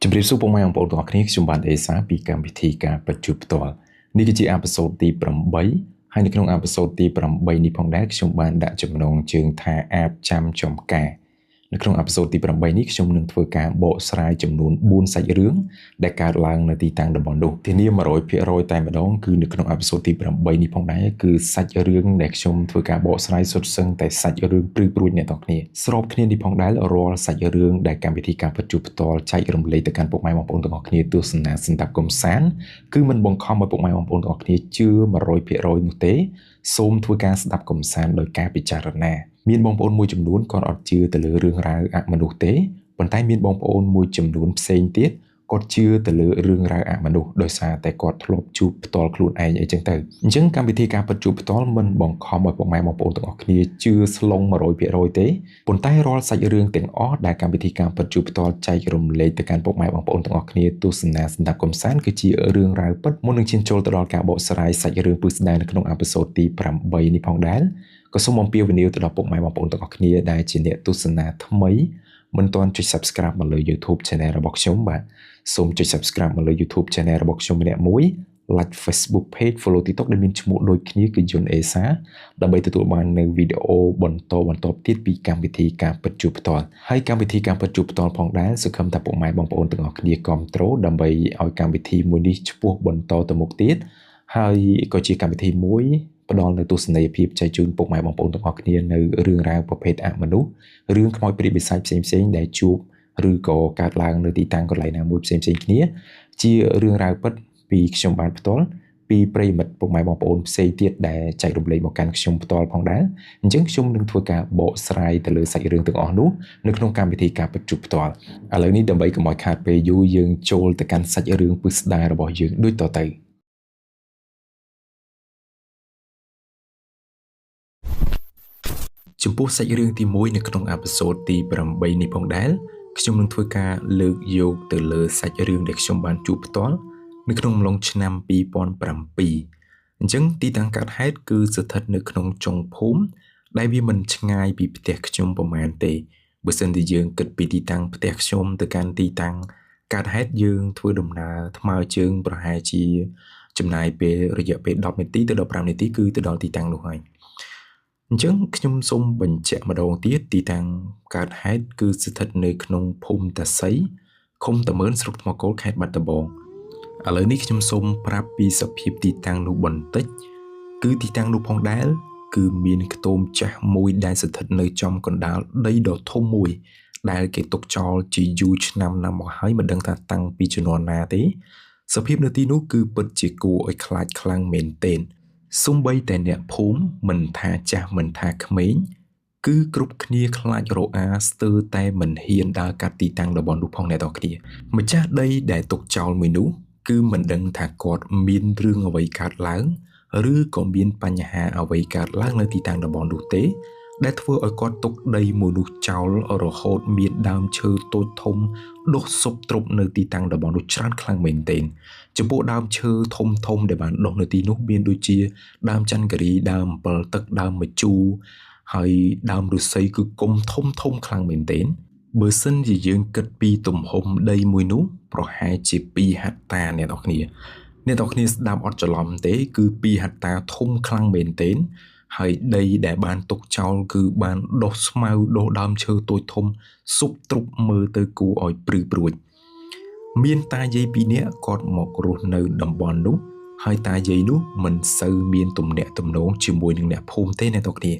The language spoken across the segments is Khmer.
ជម្រាបសួរពុកម៉ែបងប្អូនទាំងអស់គ្នាខ្ញុំបាទអេសាពីកម្មវិធីការពិតជួបផ្ទាល់នេះគឺជា episode ទី8ហើយនៅក្នុង episode ទី8នេះផងដែរខ្ញុំបានដាក់ចំណងជើងថាអាបចាំចំការនៅក្នុង episode ទី8នេះខ្ញុំនឹងធ្វើការបកស្រាយចំនួន4សាច់រឿងដែលកើតឡើងនៅទីតាំងតំបន់នោះធានា 100% តែម្ដងគឺនៅក្នុង episode ទី8នេះផងដែរគឺសាច់រឿងដែលខ្ញុំធ្វើការបកស្រាយសុទ្ធសឹងតែសាច់រឿងព្រឺព្រួចអ្នកទាំងគ្នាស្របគ្នានេះផងដែររាល់សាច់រឿងដែលកម្មវិធីការពិតជួបផ្ទាល់ចែករំលែកទៅកាន់ពុកម៉ែបងប្អូនទាំងអស់គ្នាទស្សនាស្ដាប់កំសាន្តគឺមិនបង្ខំឲ្យពុកម៉ែបងប្អូនទាំងអស់គ្នាជឿ 100% នោះទេសូមធ្វើការស្ដាប់កំសាន្តដោយការពិចារណាមានបងប្អូនមួយចំនួនគាត់អត់ជឿទៅលើរឿងរ៉ាវអមនុស្សទេប៉ុន្តែមានបងប្អូនមួយចំនួនផ្សេងទៀតគាត់ជឿទៅលើរឿងរ៉ាវអមនុស្សដោយសារតែគាត់ធ្លាប់ជួបផ្ទាល់ខ្លួនឯងអីចឹងទៅអញ្ចឹងកម្មវិធីការពិតជួបផ្ទាល់មិនបង្ខំឲ្យពុកម៉ែបងប្អូនទាំងអស់គ្នាជឿស្លុង 100% ទេប៉ុន្តែរាល់សាច់រឿងទាំងអស់ដែលកម្មវិធីការពិតជួបផ្ទាល់ចែករំលែកទៅកាន់ពុកម៉ែបងប្អូនទាំងអស់គ្នាទស្សនាស្ដាប់កំសាន្តគឺជារឿងរ៉ាវពិតមុននឹងឈានចូលទៅដល់ការបកស្រាយសាច់រឿងពិស្ដារនៅក្នុង episode ទី8នេះផងដែរក៏សូមអំពាវនាវទៅដល់ពុកម៉ែបងប្អូនទាំងអស់គ្នាដែលជាអ្នកទស្សនាថ្មីមិនទាន់ចុច Subscribe មកលើ YouTube Channel របស់ខ្ញុំបាទសូមចុច Subscribe មកលើ YouTube Channel របស់ខ្ញុំម្នាក់មួយ Like Facebook Page Follow TikTok ដែលមានឈ្មោះដូចគ្នាគឺយុនអេសាដើម្បីទទួលបាននៅវីដេអូបន្តបន្តទៀតពីកម្មវិធីការពិតជួបផ្ទាល់ហើយកម្មវិធីការពិតជួបផ្ទាល់ផងដែរសង្ឃឹមថាពុកម៉ែបងប្អូនទាំងអស់គ្នាគាំទ្រដើម្បីឲ្យកម្មវិធីមួយនេះឆ្ពោះបន្តទៅមុខទៀតហើយក៏ជាកម្មវិធីមួយផ្ដល់នូវទស្សនីយភាពចែកជូនពុកម៉ែបងប្អូនទាំងអស់គ្នានៅរឿងរ៉ាវប្រភេទអមនុស្សរឿងខ្មោចព្រាយបិសាចផ្សេងៗដែលជួបឬក៏កើតឡើងនៅទីតាំងកន្លែងណាមួយផ្សេងៗគ្នាជារឿងរ៉ាវពិតពីខ្ញុំបានផ្ទាល់ពីប្រិយមិត្តពុកម៉ែបងប្អូនផ្សេងទៀតដែលចែករំលែកមកកាន់ខ្ញុំផ្ទាល់ផងដែរអញ្ចឹងខ្ញុំនឹងធ្វើការបកស្រាយទៅលើសាច់រឿងទាំងអស់នោះនៅក្នុងកម្មវិធីការពិតជួបផ្ទាល់ឥឡូវនេះដើម្បីកុំឲ្យខាតពេលយូរយើងចូលទៅកាន់សាច់រឿងពិស្ដាររបស់យើងដូចតទៅចំពោះសាច់រឿងទី1នៅក្នុង episode ទី8នេះផងដែរខ្ញុំនឹងធ្វើការលើកយកទៅលើសាច់រឿងដែលខ្ញុំបានជួបផ្ទាល់នៅក្នុងអំឡុងឆ្នាំ2007អញ្ចឹងទីតាំងកើតហេតុគឺស្ថិតនៅក្នុងចុងភូមិដែលវាមិនឆ្ងាយពីផ្ទះខ្ញុំប្រហែលទេបើសិនជាយើងគិតពីទីតាំងផ្ទះខ្ញុំទៅកាន់ទីតាំងកើតហេតុយើងធ្វើដំណើរថ្មើរជើងប្រហែលជាចំណាយពេលរយៈពេល10នាទីទៅ15នាទីគឺទៅដល់ទីតាំងនោះហើយអញ្ចឹងខ្ញុំសូមបញ្ជាក់ម្ដងទៀតទីតាំងកើតហេតុគឺស្ថិតនៅក្នុងភូមិតាសីឃុំតាម៉ឺនស្រុកថ្មគោលខេត្តបាត់ដំបងឥឡូវនេះខ្ញុំសូមប្រាប់ពីសភាពទីតាំងនោះបន្តិចគឺទីតាំងនោះផងដែរគឺមានខ្ទមចាស់មួយដែលស្ថិតនៅចំកណ្ដាលដីដ៏ធំមួយដែលគេទុកចោលជាយូរឆ្នាំណាស់មកហើយមិនដឹងថាតាំងពីជំនាន់ណាទេសភាពនៅទីនោះគឺពិតជាគួរឲ្យខ្លាចខ្លាំងមែនទែនសូម្បីតែអ្នកភូមិមិនថាចាស់មិនថាក្មេងគឺគ្រប់គ្នាខ្លាចរអាស្ទើរតែមិនហ៊ានដើរកាត់ទីតាំងតំបន់នោះផងអ្នកទាំងគ្នាម្ចាស់ដីដែលទុកចោលមួយនោះគឺមិនដឹងថាគាត់មានរឿងអ្វីកើតឡើងឬក៏មានបញ្ហាអ្វីកើតឡើងនៅទីតាំងតំបន់នោះទេដែលធ្វើឲ្យគាត់ទុកដីមួយនោះចោលរហូតមានដើមឈើតូចធំដុះស៊ប់ទ្រប់នៅទីតាំងតំបន់នោះច្រើនខ្លាំងមែនទែនចំពោះដើមឈើធំធំដែលបានដុះនៅទីនោះមានដូចជាដើមច័ន្ទគិរីដើមអំពិលទឹកដើមម្ជូរហើយដើមឫស្សីគឺគុំធំធំខ្លាំងមែនទែនបើសិនជាយើងគិតពីទំហំដីមួយនោះប្រហែលជា2ហិកតាអ្នកនរគ្នាអ្នកនរគ្នាស្ដាប់អត់ច្រឡំទេគឺ2ហិកតាធំខ្លាំងមែនទែនហើយដីដែលបានទុកចោលគឺបានដុះស្មៅដុះដើមឈើតូចធំស៊ប់ទ្រប់មើលទៅគួរឲ្យព្រឺព្រួចមានតាយាយពីរនាក់គាត់មករស់នៅតំបន់នោះហើយតាយាយនោះមិនសូវមានទំនាក់ទំនងជាមួយនឹងអ្នកភូមិទេអ្នកទាំងគ្នា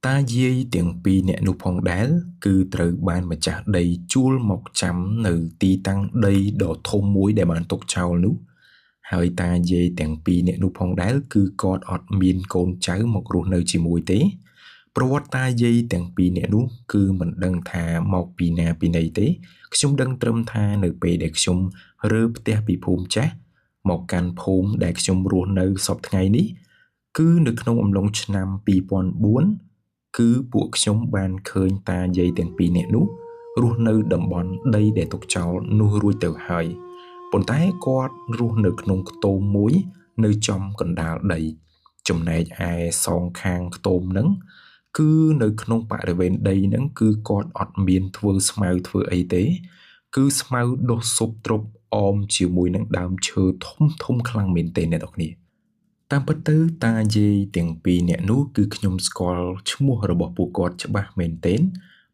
តាយាយទាំងពីរនាក់នោះផងដែរគឺត្រូវបានម្ចាស់ដីជួលមកចាំនៅទីតាំងដីដ៏ធំមួយដែលបានទុកចោលនោះហើយតាយាយទាំងពីរនាក់នោះផងដែរគឺគាត់អត់មានកូនចៅមករស់នៅជាមួយទេប្រវត្តិតាយាយទាំងពីរនាក់នោះគឺមិនដឹងថាមកពីណាពីណីទេខ្ញុំដឹងត្រឹមថានៅពេលដែលខ្ញុំរើផ្ទះពីភូមិចាស់មកកាន់ភូមិដែលខ្ញុំរស់នៅសព្វថ្ងៃនេះគឺនៅក្នុងអំឡុងឆ្នាំ2004គឺពួកខ្ញុំបានឃើញតាយាយទាំងពីរនាក់នោះរស់នៅតំបន់ដីដែលទុកចោលនោះរួចទៅហើយប៉ុន្តែគាត់រស់នៅក្នុងខ្ទមមួយនៅចំកណ្ដាលដីចំណែកឯសងខាងខ្ទមនឹងគឺនៅក្នុងបរិវេណដីនឹងគឺគាត់អត់មានធ្វើស្មៅធ្វើអីទេ គឺស្មៅដុះស៊ប់ទ្រប់អមជាមួយនឹងដើមឈើធំធំខ្លាំងមែនទែនអ្នកទាំងគ្នា។ តាមពិតទៅតាយាយទាំងពីរនាក់នោះគឺខ្ញុំស្គាល់ឈ្មោះរបស់ពួកគាត់ច្បាស់មែនទែន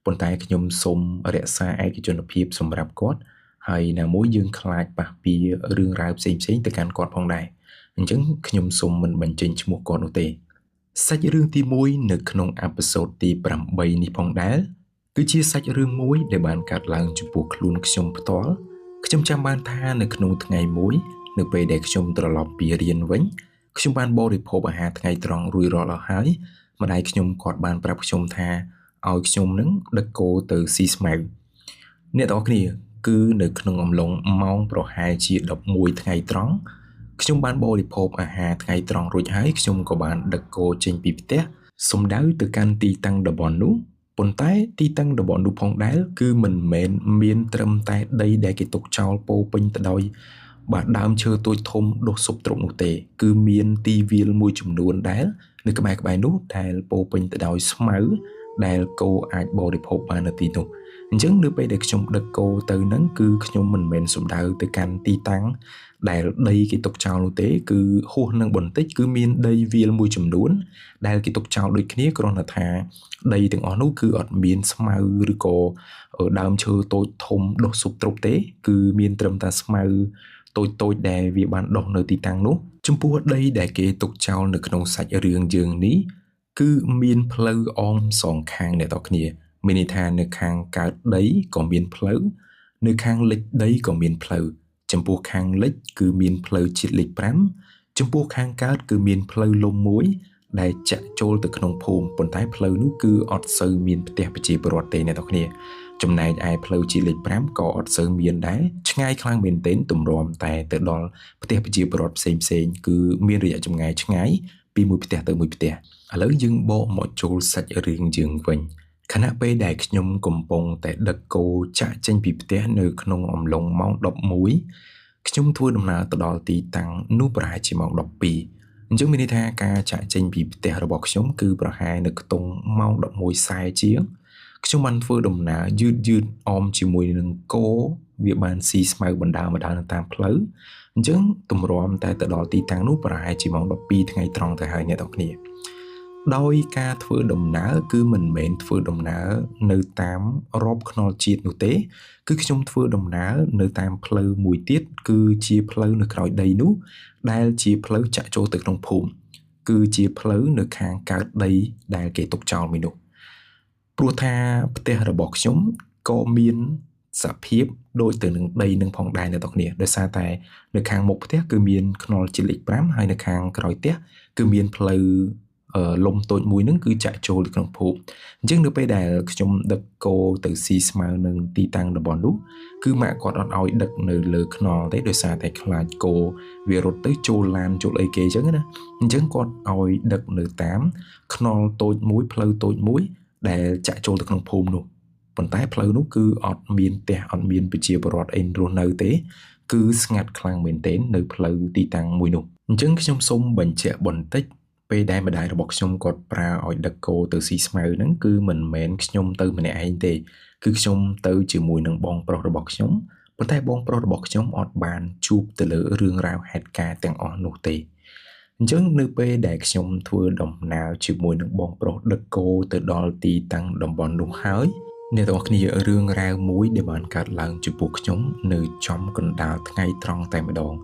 ប៉ុន្តែខ្ញុំសូមរក្សាឯកជនភាពសម្រាប់គាត់ ហើយណាមួយយើងខ្លាចប៉ះពីរឿងរ៉ាវផ្សេងៗទៅកាន់គាត់ផងដែរ អញ្ចឹងខ្ញុំសូមមិនបញ្ចេញឈ្មោះគាត់នោះទេ។ សាច់រឿងទី1នៅក្នុងអេពីសូតទី8នេះផងដែរ គឺជាសាច់រឿងមួយដែលបានកើតឡើងចំពោះខ្លួនខ្ញុំផ្ទាល់។ ខ្ញុំចាំបានថានៅក្នុងថ្ងៃមួយ នៅពេលដែលខ្ញុំត្រឡប់ពីរៀនវិញ ខ្ញុំបានបរិភោគអាហារថ្ងៃត្រង់រួចរាល់អស់ហើយ ម្ដាយខ្ញុំគាត់បានប្រាប់ខ្ញុំថាឲ្យខ្ញុំនឹងដឹកគោទៅស៊ីស្មៅ។ អ្នកទាំងអស់គ្នា គឺនៅក្នុងអំឡុងម៉ោងប្រហែលជា11ថ្ងៃត្រង់ ខ្ញុំបានបរិភោគអាហារថ្ងៃត្រង់រួចហើយ ខ្ញុំក៏បានដឹកគោចេញពីផ្ទះសំដៅទៅកាន់ទីតាំងតំបន់នោះ។ ប៉ុន្តែទីតាំងតំបន់នោះផងដែរ គឺមិនមែនមានត្រឹមតែដីដែលគេទុកចោលពោពេញទៅដោយបាទដើមឈើតូចធំដុះស៊ប់ទ្រប់នោះទេ គឺមានទីវាលមួយចំនួនដែលនៅក្បែរៗនោះដែលពោពេញទៅដោយស្មៅដែលគោអាចបរិភោគបាននៅទីនោះ។ អញ្ចឹងនៅពេលដែលខ្ញុំដឹកគោទៅហ្នឹង គឺខ្ញុំមិនមែនសំដៅទៅកាន់ទីតាំងដែលដីគេទុកចោលនោះទេ គឺហួសនឹងបន្តិចគឺមានដីវាលមួយចំនួនដែលគេទុកចោលដូចគ្នា គ្រាន់តែថាដីទាំងអស់នោះគឺអត់មានស្មៅឬក៏ដើមឈើតូចធំដុះស៊ប់ទ្រប់ទេ គឺមានត្រឹមតែស្មៅតូចតូចដែលវាបានដុះនៅទីតាំងនោះ។ ចំពោះដីដែលគេទុកចោលនៅក្នុងសាច់រឿងយើងនេះ គឺមានផ្លូវអមសងខាងអ្នកទាំងគ្នា មានន័យថានៅខាងកើតដីក៏មានផ្លូវ នៅខាងលិចដីក៏មានផ្លូវ។ ចំពោះខាងលិចគឺមានផ្លូវជាតិលេខ5 ចំពោះខាងកើតគឺមានផ្លូវលំមួយដែលចាក់ចូលទៅក្នុងភូមិ ប៉ុន្តែផ្លូវនោះគឺអត់សូវមានផ្ទះប្រជាពលរដ្ឋទេអ្នកទាំងគ្នា។ ចំណែកឯផ្លូវជាតិលេខ5ក៏អត់សូវមានដែរ ឆ្ងាយខ្លាំងមែនទែន ទម្រាំតែទៅដល់ផ្ទះប្រជាពលរដ្ឋផ្សេងផ្សេង គឺមានរយៈចម្ងាយឆ្ងាយពីមួយផ្ទះទៅមួយផ្ទះ។ ឥឡូវយើងបកមកចូលសាច់រឿងយើងវិញ ខណៈពេលដែលខ្ញុំកំពុងតែដឹកគោចាក់ចេញពីផ្ទះនៅក្នុងអំឡុងម៉ោង11 ខ្ញុំធ្វើដំណើរទៅដល់ទីតាំងនោះប្រហែលជាម៉ោង12។ អញ្ចឹងមានន័យថាការចាក់ចេញពីផ្ទះរបស់ខ្ញុំគឺប្រហែលនៅខ្ទង់ម៉ោង11:40ជាង ខ្ញុំបានធ្វើដំណើរយឺតយឺតអមជាមួយនឹងគោវាបានស៊ីស្មៅបណ្ដើបណ្ដើនៅតាមផ្លូវ។ អញ្ចឹងទម្រាំតែទៅដល់ទីតាំងនោះប្រហែលជាម៉ោង12ថ្ងៃត្រង់ទៅហើយអ្នកទាំងគ្នា។ ដោយការធ្វើដំណើរគឺមិនមែនធ្វើដំណើរនៅតាមរាប់ខ្នល់ជាតិនោះទេ គឺខ្ញុំធ្វើដំណើរនៅតាមផ្លូវមួយទៀត គឺជាផ្លូវនៅក្រោយដីនោះ ដែលជាផ្លូវចាក់ចូលទៅក្នុងភូមិ គឺជាផ្លូវនៅខាងកើតដីដែលគេទុកចោលមួយនោះ ព្រោះថាផ្ទះរបស់ខ្ញុំក៏មានសភាពដូចទៅនឹងដីនឹងផងដែរអ្នកទាំងគ្នា ដោយសារតែនៅខាងមុខផ្ទះគឺមានខ្នល់ជាតិលេខ5 ហើយនៅខាងក្រោយផ្ទះគឺមានផ្លូវលំតូចមួយហ្នឹងគឺចាក់ចូលទៅក្នុងភូមិ។ អញ្ចឹងនៅពេលដែលខ្ញុំដឹកគោទៅស៊ីស្មៅនឹងទីតាំងតំបន់នោះ គឺម៉ាក់គាត់អត់ឲ្យដឹកនៅលើខ្នល់ទេ ដោយសារតែខ្លាចគោវារត់ទៅចូលឡានចូលអីគេអញ្ចឹងណា។ អញ្ចឹងគាត់ឲ្យដឹកនៅតាមខ្នល់តូចមួយផ្លូវតូចមួយដែលចាក់ចូលទៅក្នុងភូមិនោះ ប៉ុន្តែផ្លូវនោះគឺអត់មានផ្ទះអត់មានប្រជាពលរដ្ឋអីរស់នៅទេ គឺស្ងាត់ខ្លាំងមែនទែននៅផ្លូវទីតាំងមួយនោះ។ អញ្ចឹងខ្ញុំសូមបញ្ជាក់បន្តិច ពេលដែលម្ដាយរបស់ខ្ញុំគាត់ប្រើឲ្យដឹកគោទៅស៊ីស្មៅហ្នឹង គឺមិនមែនខ្ញុំទៅម្នាក់ឯងទេ គឺខ្ញុំទៅជាមួយនឹងបងប្រុសរបស់ខ្ញុំ ប៉ុន្តែបងប្រុសរបស់ខ្ញុំអត់បានជួបទៅលើរឿងរ៉ាវហេតុការណ៍ទាំងអស់នោះទេ។ អញ្ចឹងនៅពេលដែលខ្ញុំធ្វើដំណើរជាមួយនឹងបងប្រុសដឹកគោទៅដល់ទីតាំងតំបន់នោះហើយ អ្នកទាំងអស់គ្នា រឿងរ៉ាវមួយដែលបានកើតឡើងចំពោះខ្ញុំនៅចំកណ្ដាលថ្ងៃត្រង់តែម្ដង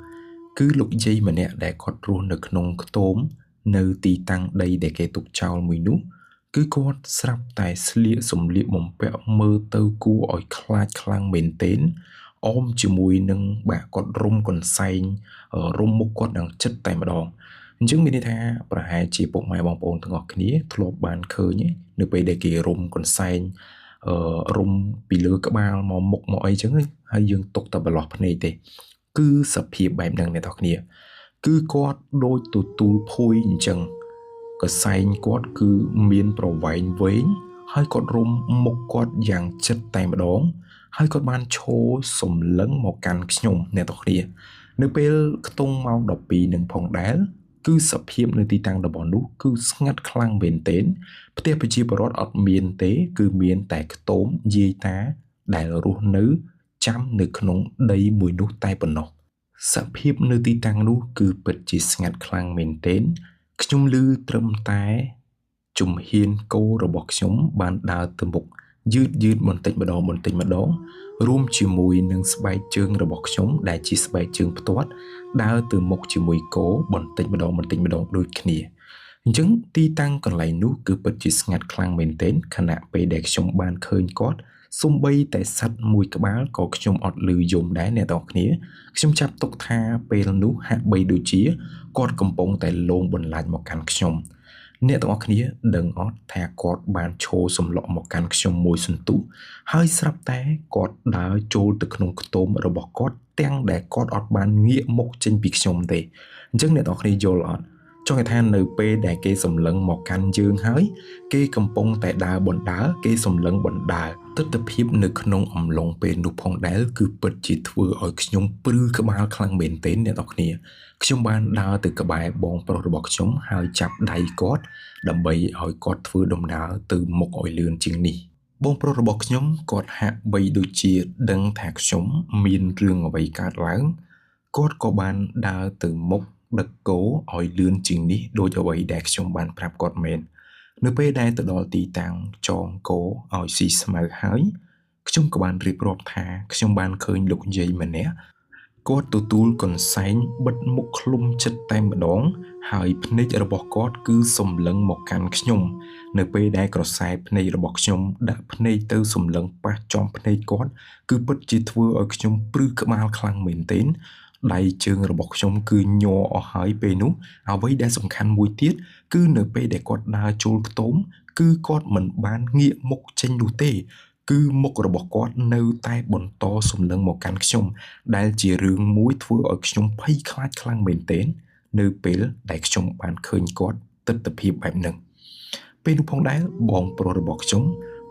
គឺលោកយាយម្នាក់ដែលគាត់រស់នៅក្នុងខ្ទមនៅទីតាំងដីដែលគេទុកចោលមួយនោះ គឺគាត់ស្រាប់តែស្លៀកសម្លៀកបំពាក់មើលទៅគួរឲ្យខ្លាចខ្លាំងមែនទែន អមជាមួយនឹងបាទគាត់រុំកន្សែងរុំមុខគាត់ដល់ចិត្តតែម្ដង។ អញ្ចឹងមានន័យថាប្រហែលជាពុកម៉ែបងប្អូនទាំងអស់គ្នាធ្លាប់បានឃើញនៅពេលដែលគេរុំកន្សែងរុំពីលើក្បាលមកមុខមកអីចឹង ហើយយើងទុកតែប្រឡោះភ្នែកទេ គឺសភាពបែបហ្នឹងអ្នកទាំងគ្នា គឺគាត់ដូចទទួលភួយអញ្ចឹង កសែងគាត់គឺមានប្រវែងវែង ហើយគាត់រុំមុខគាត់យ៉ាងចិត្តតែម្ដង ហើយគាត់បានឈរសម្លឹងមកកាន់ខ្ញុំអ្នកទាំងគ្នា។ នៅពេលខ្ទង់ម៉ោង12នឹងផងដែរ គឺសភាពនៅទីតាំងតំបន់នោះគឺស្ងាត់ខ្លាំងមែនទែន ផ្ទះប្រជាពលរដ្ឋអត់មានទេ គឺមានតែខ្ទមយាយតាដែលរស់នៅ ចាំនៅក្នុងដីមួយនោះតែប៉ុណ្ណោះសភាពនៅទីតាំងនោះគឺពិតជាស្ងាត់ខ្លាំងមែនទែនខ្ញុំឮត្រឹមតែជំហានគោរបស់ខ្ញុំបានដើរទៅមុខយឺតៗបន្តិចម្ដងបន្តិចម្ដងរួមជាមួយនឹងស្បែកជើងរបស់ខ្ញុំដែលជាស្បែកជើងផ្ទាត់ដើរទៅមុខជាមួយគោបន្តិចម្ដងបន្តិចម្ដងដូចគ្នាអញ្ចឹងទីតាំងកន្លែងនោះគឺពិតជាស្ងាត់ខ្លាំងមែនទែនខណៈពេលដែលខ្ញុំបានឃើញគាត់សូម្បីតែសត្វមួយក្បាលក៏ខ្ញុំអត់ឮយំដែរអ្នកទាំងគ្នាខ្ញុំចាប់ទុកថាពេលនោះហាក់បីដូចជាគាត់កំពុងតែលងបន្លាចមកកាន់ខ្ញុំអ្នកទាំងអស់គ្នាដឹងអត់ថាគាត់បានឈរសម្លក់មកកាន់ខ្ញុំមួយសន្ទុះហើយស្រាប់តែគាត់ដើរចូលទៅក្នុងខ្ទមរបស់គាត់ទាំងដែលគាត់អត់បានងាកមុខចេញពីខ្ញុំទេអញ្ចឹងអ្នកទាំងអស់គ្នាយល់អត់ចង់ឲ្យថានៅពេលដែលគេសម្លឹងមកកាន់យើងហើយគេកំពុងតែដើរបណ្ដើគេសម្លឹងបណ្ដើទិដ្ឋភាពនៅក្នុងអំឡុងពេលនោះផងដែរគឺពិតជាធ្វើឲ្យខ្ញុំព្រឺក្បាលខ្លាំងមែនទែនអ្នកទាំងគ្នាខ្ញុំបានដើរទៅក្បែរបងប្រុសរបស់ខ្ញុំហើយចាប់ដៃគាត់ដើម្បីឲ្យគាត់ធ្វើដំណើរទៅមុខឲ្យលឿនជាងនេះបងប្រុសរបស់ខ្ញុំគាត់ហាក់បីដូចជាដឹងថាខ្ញុំមានរឿងអ្វីកើតឡើងគាត់ក៏បានដើរទៅមុខដឹកគោឲ្យលឿនជាងនេះដូចអ្វីដែលខ្ញុំបានប្រាប់គាត់មែននៅពេលដែលទៅដល់ទីតាំងចងគោឲ្យស៊ីស្មៅហើយខ្ញុំក៏បានរៀបរាប់ថាខ្ញុំបានឃើញលោកយាយម្នាក់គាត់ទទួលកន្សែងបិទមុខឃ្លុំចិត្តតែម្ដងហើយភ្នែករបស់គាត់គឺសម្លឹងមកកាន់ខ្ញុំនៅពេលដែលក្រសែភ្នែករបស់ខ្ញុំដាក់ភ្នែកទៅសម្លឹងប៉ះចំភ្នែកគាត់គឺពិតជាធ្វើឲ្យខ្ញុំព្រឺក្បាលខ្លាំងមែនទែនដៃជើងរបស់ខ្ញុំគឺញ័រអស់ហើយពេលនោះអ្វីដែលសំខាន់មួយទៀតគឺនៅពេលដែលគាត់ដើរចូលខ្ទមគឺគាត់មិនបានងាកមុខចេញនោះទេគឺមុខរបស់គាត់នៅតែបន្តសម្លឹងមកកាន់ខ្ញុំដែលជារឿងមួយធ្វើឲ្យខ្ញុំភ័យខ្លាចខ្លាំងមែនទែននៅពេលដែលខ្ញុំបានឃើញគាត់ទិដ្ឋភាពបែបហ្នឹងពេលនោះផងដែរបងប្រុសរបស់ខ្ញុំ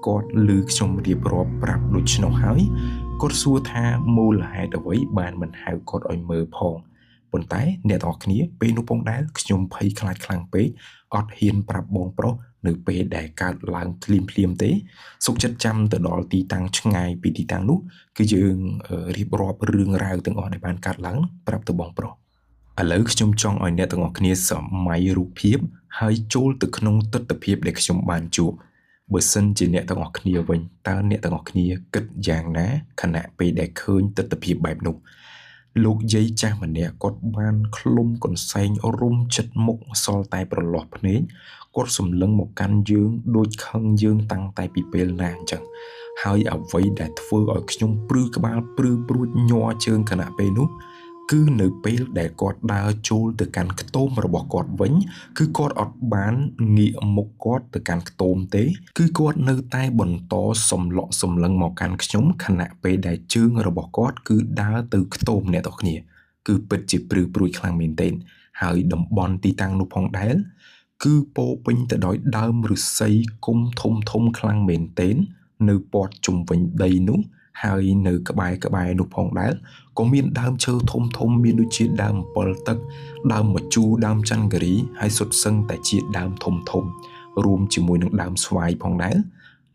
គាត់ឮខ្ញុំរៀបរាប់ប្រាប់ដូច្នោះហើយគាត់សួរថាមូលហេតុអ្វីបានមិនហៅគាត់ឲ្យមើលផងប៉ុន្តែអ្នកទាំងអស់គ្នាពេលនោះផងដែរខ្ញុំភ័យខ្លាចខ្លាំងពេកអត់ហ៊ានប្រាប់បងប្រុសនៅពេលដែលកើតឡើងភ្លាមភ្លាមទេសុខចិត្តចាំទៅដល់ទីតាំងឆ្ងាយពីទីតាំងនោះគឺយើងរៀបរាប់រឿងរ៉ាវទាំងអស់ដែលបានកើតឡើងប្រាប់ទៅបងប្រុសឥឡូវខ្ញុំចង់ឲ្យអ្នកទាំងអស់គ្នាសម័យរូបភាពហើយចូលទៅក្នុងទិដ្ឋភាពដែលខ្ញុំបានជួបបើសិនជាអ្នកទាំងអស់គ្នាវិញតើអ្នកទាំងអស់គ្នាគិតយ៉ាងណាខណៈពេលដែលឃើញទិដ្ឋភាពបែបនោះលោកយាយចាស់ម្នាក់គាត់បានឃ្លុំកន្សែងរុំចិត្តមុខសល់តែប្រលោះភ្នែកគាត់សម្លឹងមកកាន់យើងដូចខឹងយើងតាំងតែពីពេលណាអញ្ចឹងហើយអ្វីដែលធ្វើឲ្យខ្ញុំព្រឺក្បាលព្រឺព្រួចញ័រជើងខណៈពេលនោះគឺនៅពេលដែលគាត់ដើរចូលទៅកាន់ខ្ទមរបស់គាត់វិញគឺគាត់អត់បានងាកមុខគាត់ទៅកាន់ខ្ទមទេគឺគាត់នៅតែបន្តសម្លក់សម្លឹងមកកាន់ខ្ញុំខណៈពេលដែលជើងរបស់គាត់គឺដើរទៅខ្ទមអ្នកទាំងគ្នាគឺពិតជាព្រឺព្រួចខ្លាំងមែនទែនហើយតំបន់ទីតាំងនោះផងដែរគឺពោពេញទៅដោយដើមឫស្សីគុំធំធំខ្លាំងមែនទែននៅព័ទ្ធជុំវិញដីនោះហើយនៅក្បែរនោះផងដែរក៏មានដើមឈើធំធំមានដូចជាដើមអំពិលទឹកដើមម្ជូរដើមច័ន្ទគិរីហើយសុទ្ធសឹងតែជាដើមធំធំរួមជាមួយនឹងដើមស្វាយផងដែរ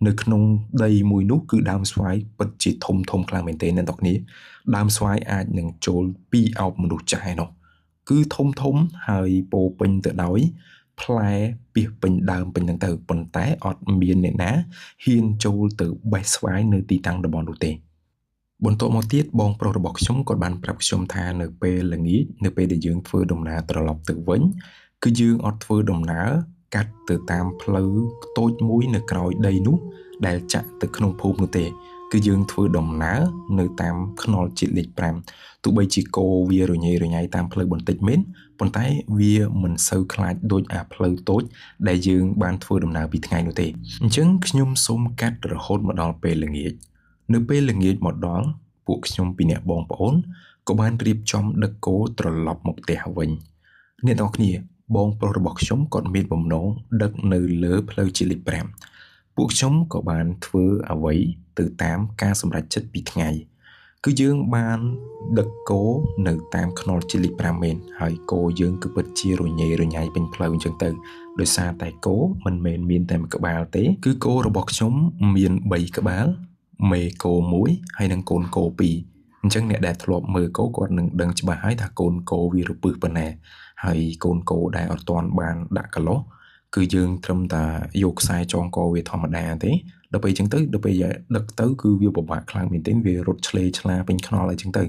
នៅក្នុងដីមួយនោះគឺដើមស្វាយពិតជាធំធំខ្លាំងមែនទែនអ្នកទាំងគ្នាដើមស្វាយអាចនឹងចូល2អោបមនុស្សចាស់ឯនោះគឺធំធំហើយពោពេញទៅដោយផ្លែពីពេញដើមពេញហ្នឹងទៅប៉ុន្តែអត់មានអ្នកណាហ៊ានចូលទៅបេះស្វាយនៅទីតាំងតំបន់នោះទេបន្ទាប់មកទៀតបងប្រុសរបស់ខ្ញុំក៏បានប្រាប់ខ្ញុំថានៅពេលល្ងាចនៅពេលដែលយើងធ្វើដំណើរត្រឡប់ទៅវិញគឺយើងអត់ធ្វើដំណើរកាត់ទៅតាមផ្លូវតូចមួយនៅក្រោយដីនោះដែលចាក់ទៅក្នុងភូមិនោះទេគឺយើងធ្វើដំណើរនៅតាមថ្នល់ជាតិលេខ5ទោះបីជាគោវារញ៉េរញ៉ៃតាមផ្លូវបន្តិចមែនប៉ុន្តែវាមិនសូវខ្លាចដូចអាផ្លូវតូចដែលយើងបានធ្វើដំណើរពីថ្ងៃនោះទេអញ្ចឹងខ្ញុំសូមកាត់រហូតមកដល់ពេលល្ងាចនៅពេលល្ងាចមកដល់ពួកខ្ញុំពីរនាក់បងប្អូនក៏បានរៀបចំដឹកគោត្រឡប់មកផ្ទះវិញអ្នកទាំងគ្នាបងប្រុសរបស់ខ្ញុំគាត់មានបំណងដឹកនៅលើផ្លូវជាតិលេខ5ពួកខ្ញុំក៏បានធ្វើអ្វីទៅតាមការសម្រេចចិត្តពីថ្ងៃគឺយើងបានដឹកគោនៅតាមថ្នល់ជាតិលេខ5មែនហើយគោយើងគឺពិតជារញ៉េរញ៉ៃពេញផ្លូវអញ្ចឹងទៅដោយសារតែគោមិនមែនមានតែមួយក្បាលទេគឺគោរបស់ខ្ញុំមាន3ក្បាល មេគោមួយហើយនិងកូនគោពីរអញ្ចឹងអ្នកដែលធ្លាប់មើលគោគាត់នឹងដឹងច្បាស់ហើយថាកូនគោវារពឹសប៉ុណ្ណាហើយកូនគោដែលអត់ទាន់បានដាក់កន្លោះគឺយើងត្រឹមតែយកខ្សែចងកវាធម្មតាទេដល់ពេលអញ្ចឹងទៅដល់ពេលដឹកទៅគឺវាពិបាកខ្លាំងមែនទែនវារត់ឆ្លេឆ្លាពេញខ្នល់អីចឹងទៅ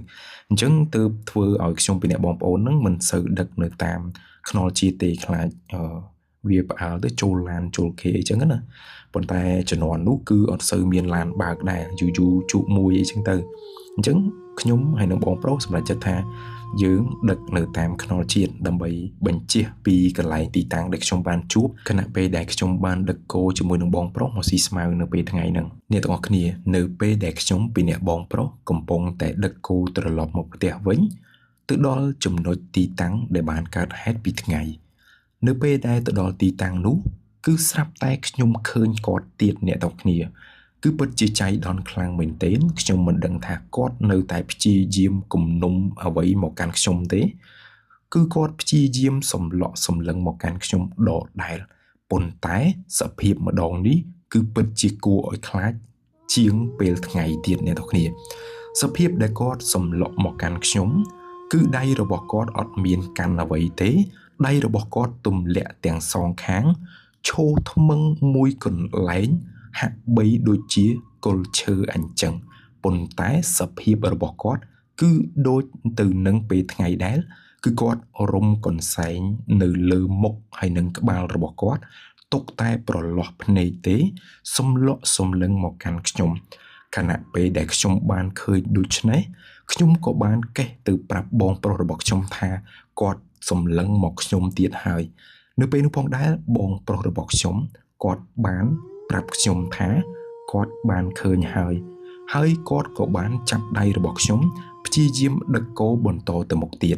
អញ្ចឹងទើបធ្វើឲ្យខ្ញុំពីអ្នកបងប្អូនហ្នឹងមិនសូវដឹកនៅតាមខ្នល់ជាតិទេខ្លាចវាផ្អើលទៅចូលឡានចូលគេអីចឹងណាប៉ុន្តែជំនាន់នោះគឺអត់សូវមានឡានបើកដែរយូរយូរជក់មួយអីចឹងទៅអញ្ចឹងខ្ញុំហើយនឹងបងប្រុសសម្រាប់ចិត្តថាយើងដឹកនៅតាមខ្នល់ជាតិដើម្បីបញ្ជៀសពីកន្លែងទីតាំងដែលខ្ញុំបានជួបខណៈពេលដែលខ្ញុំបានដឹកគោជាមួយនឹងបងប្រុសមកស៊ីស្មៅនៅពេលថ្ងៃហ្នឹងអ្នកទាំងអស់គ្នានៅពេលដែលខ្ញុំពីអ្នកបងប្រុសកំពុងតែដឹកគោត្រឡប់មកផ្ទះវិញទៅដល់ចំណុចទីតាំងដែលបានកើតហេតុពីថ្ងៃនៅពេលដែលទៅដល់ទីតាំងនោះគឺស្រាប់តែខ្ញុំឃើញគាត់ទៀតអ្នកទាំងគ្នាគឺពិតជាចៃដន្យខ្លាំងមែនទែនខ្ញុំមិនដឹងថាគាត់នៅតែព្យាយាមគំនុំអ្វីមកកាន់ខ្ញុំទេគឺគាត់ព្យាយាមសម្លក់សម្លឹងមកកាន់ខ្ញុំដដែលប៉ុន្តែសភាពម្ដងនេះគឺពិតជាគួរឲ្យខ្លាចជាងពេលថ្ងៃទៀតអ្នកទាំងគ្នាសភាពដែលគាត់សម្លក់មកកាន់ខ្ញុំគឺដៃរបស់គាត់អត់មានកាន់អ្វីទេដៃរបស់គាត់ទម្លាក់ទាំងសងខាងឈរថ្មឹងមួយកន្លែងហាក់បីដូចជាគល់ឈើអញ្ចឹងប៉ុន្តែសភាពរបស់គាត់គឺដូចទៅនឹងពេលថ្ងៃដែរគឺគាត់រុំកន្សែងនៅលើមុខហើយនឹងក្បាលរបស់គាត់ទុកតែប្រឡោះភ្នែកទេសម្លក់សម្លឹងមកកាន់ខ្ញុំខណៈពេលដែលខ្ញុំបានឃើញដូច្នេះខ្ញុំក៏បានកេះទៅប្រាប់បងប្រុសរបស់ខ្ញុំថាគាត់សម្លឹងមកខ្ញុំទៀតហើយនៅពេលនោះផងដែរបងប្រុសរបស់ខ្ញុំគាត់បានប្រាប់ខ្ញុំថាគាត់បានឃើញហើយហើយគាត់ក៏បានចាប់ដៃរបស់ខ្ញុំព្យាយាមដឹកគោបន្តទៅមុខទៀត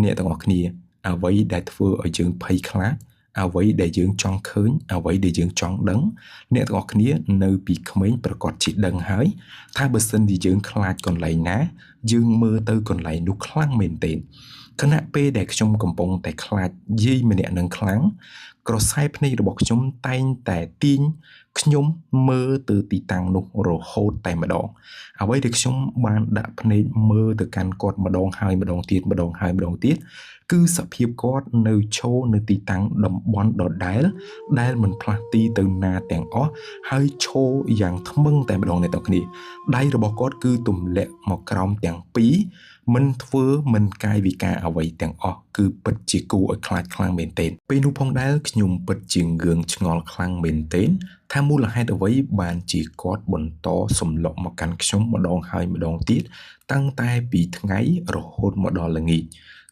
អ្នកទាំងអស់គ្នាអ្វីដែលធ្វើឲ្យយើងភ័យខ្លាចអ្វីដែលយើងចង់ឃើញអ្វីដែលយើងចង់ដឹងអ្នកទាំងអស់គ្នានៅពីក្មេងប្រកាសជាដឹងហើយថាបើសិនជាយើងខ្លាចកន្លែងណាយើងមើលទៅកន្លែងនោះខ្លាំងមែនទែនខណៈពេលដែលខ្ញុំកំពុងតែខ្លាចយាយម្នាក់នឹងខ្លាំងក្រសែភ្នែករបស់ខ្ញុំតែងតែទាញខ្ញុំមើលទៅទីតាំងនោះរហូតតែម្ដងអ្វីដែលខ្ញុំបានដាក់ភ្នែកមើលទៅកាន់គាត់ម្ដងហើយម្ដងទៀតម្ដងហើយម្ដងទៀតគឺសភាពគាត់នៅឈរនៅទីតាំងតំបន់ដដែលដែលមិនផ្លាស់ទីទៅណាទាំងអស់ហើយឈរយ៉ាងថ្មឹងតែម្ដងអ្នកទាំងគ្នាដៃរបស់គាត់គឺទម្លាក់មកក្រោមទាំងពីរមិនធ្វើមិនកាយវិការអ្វីទាំងអស់គឺពិតជាគួរឲ្យខ្លាចខ្លាំងមែនទែនពេលនោះផងដែរខ្ញុំពិតជាងឿងឆ្ងល់ខ្លាំងមែនទែនថាមូលហេតុអ្វីបានជាគាត់បន្តសម្លុកមកកាន់ខ្ញុំម្ដងហើយម្ដងទៀតតាំងតែពីថ្ងៃរហូតមកដល់ល្ងាច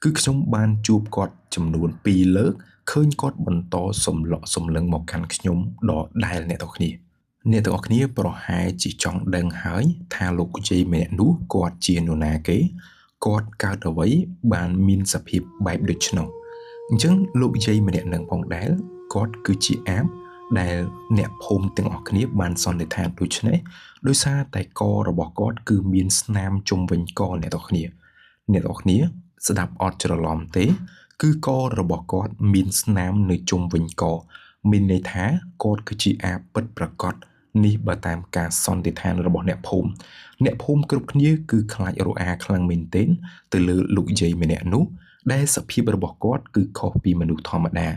គឺខ្ញុំបានជួបគាត់ចំនួន2លើកឃើញគាត់បន្តសម្លក់សម្លឹងមកកាន់ខ្ញុំដដែលអ្នកទាំងគ្នាអ្នកទាំងអស់គ្នាប្រហែលជាចង់ដឹងហើយថាលោកយាយម្នាក់នោះគាត់ជានរណាគេគាត់កើតអ្វីបានមានសភាពបែបដូច្នោះអញ្ចឹងលោកយាយម្នាក់នឹងផងដែរគាត់គឺជាអាបដែលអ្នកភូមិទាំងអស់គ្នាបានសន្និដ្ឋានដូច្នេះដោយសារតែករបស់គាត់គឺមានស្នាមជុំវិញកអ្នកទាំងគ្នាអ្នកទាំងគ្នាស្ដាប់អត់ច្រឡំទេគឺករបស់គាត់មានស្នាមនៅជុំវិញកមានន័យថាគាត់គឺជាអាបពិតប្រាកដនេះបើតាមការសន្និដ្ឋានរបស់អ្នកភូមិអ្នកភូមិគ្រប់គ្នាគឺខ្លាចរអាខ្លាំងមែនទែនទៅលើលោកយាយម្នាក់នោះដែលសភាពរបស់គាត់គឺខុសពីមនុស្សធម្មតា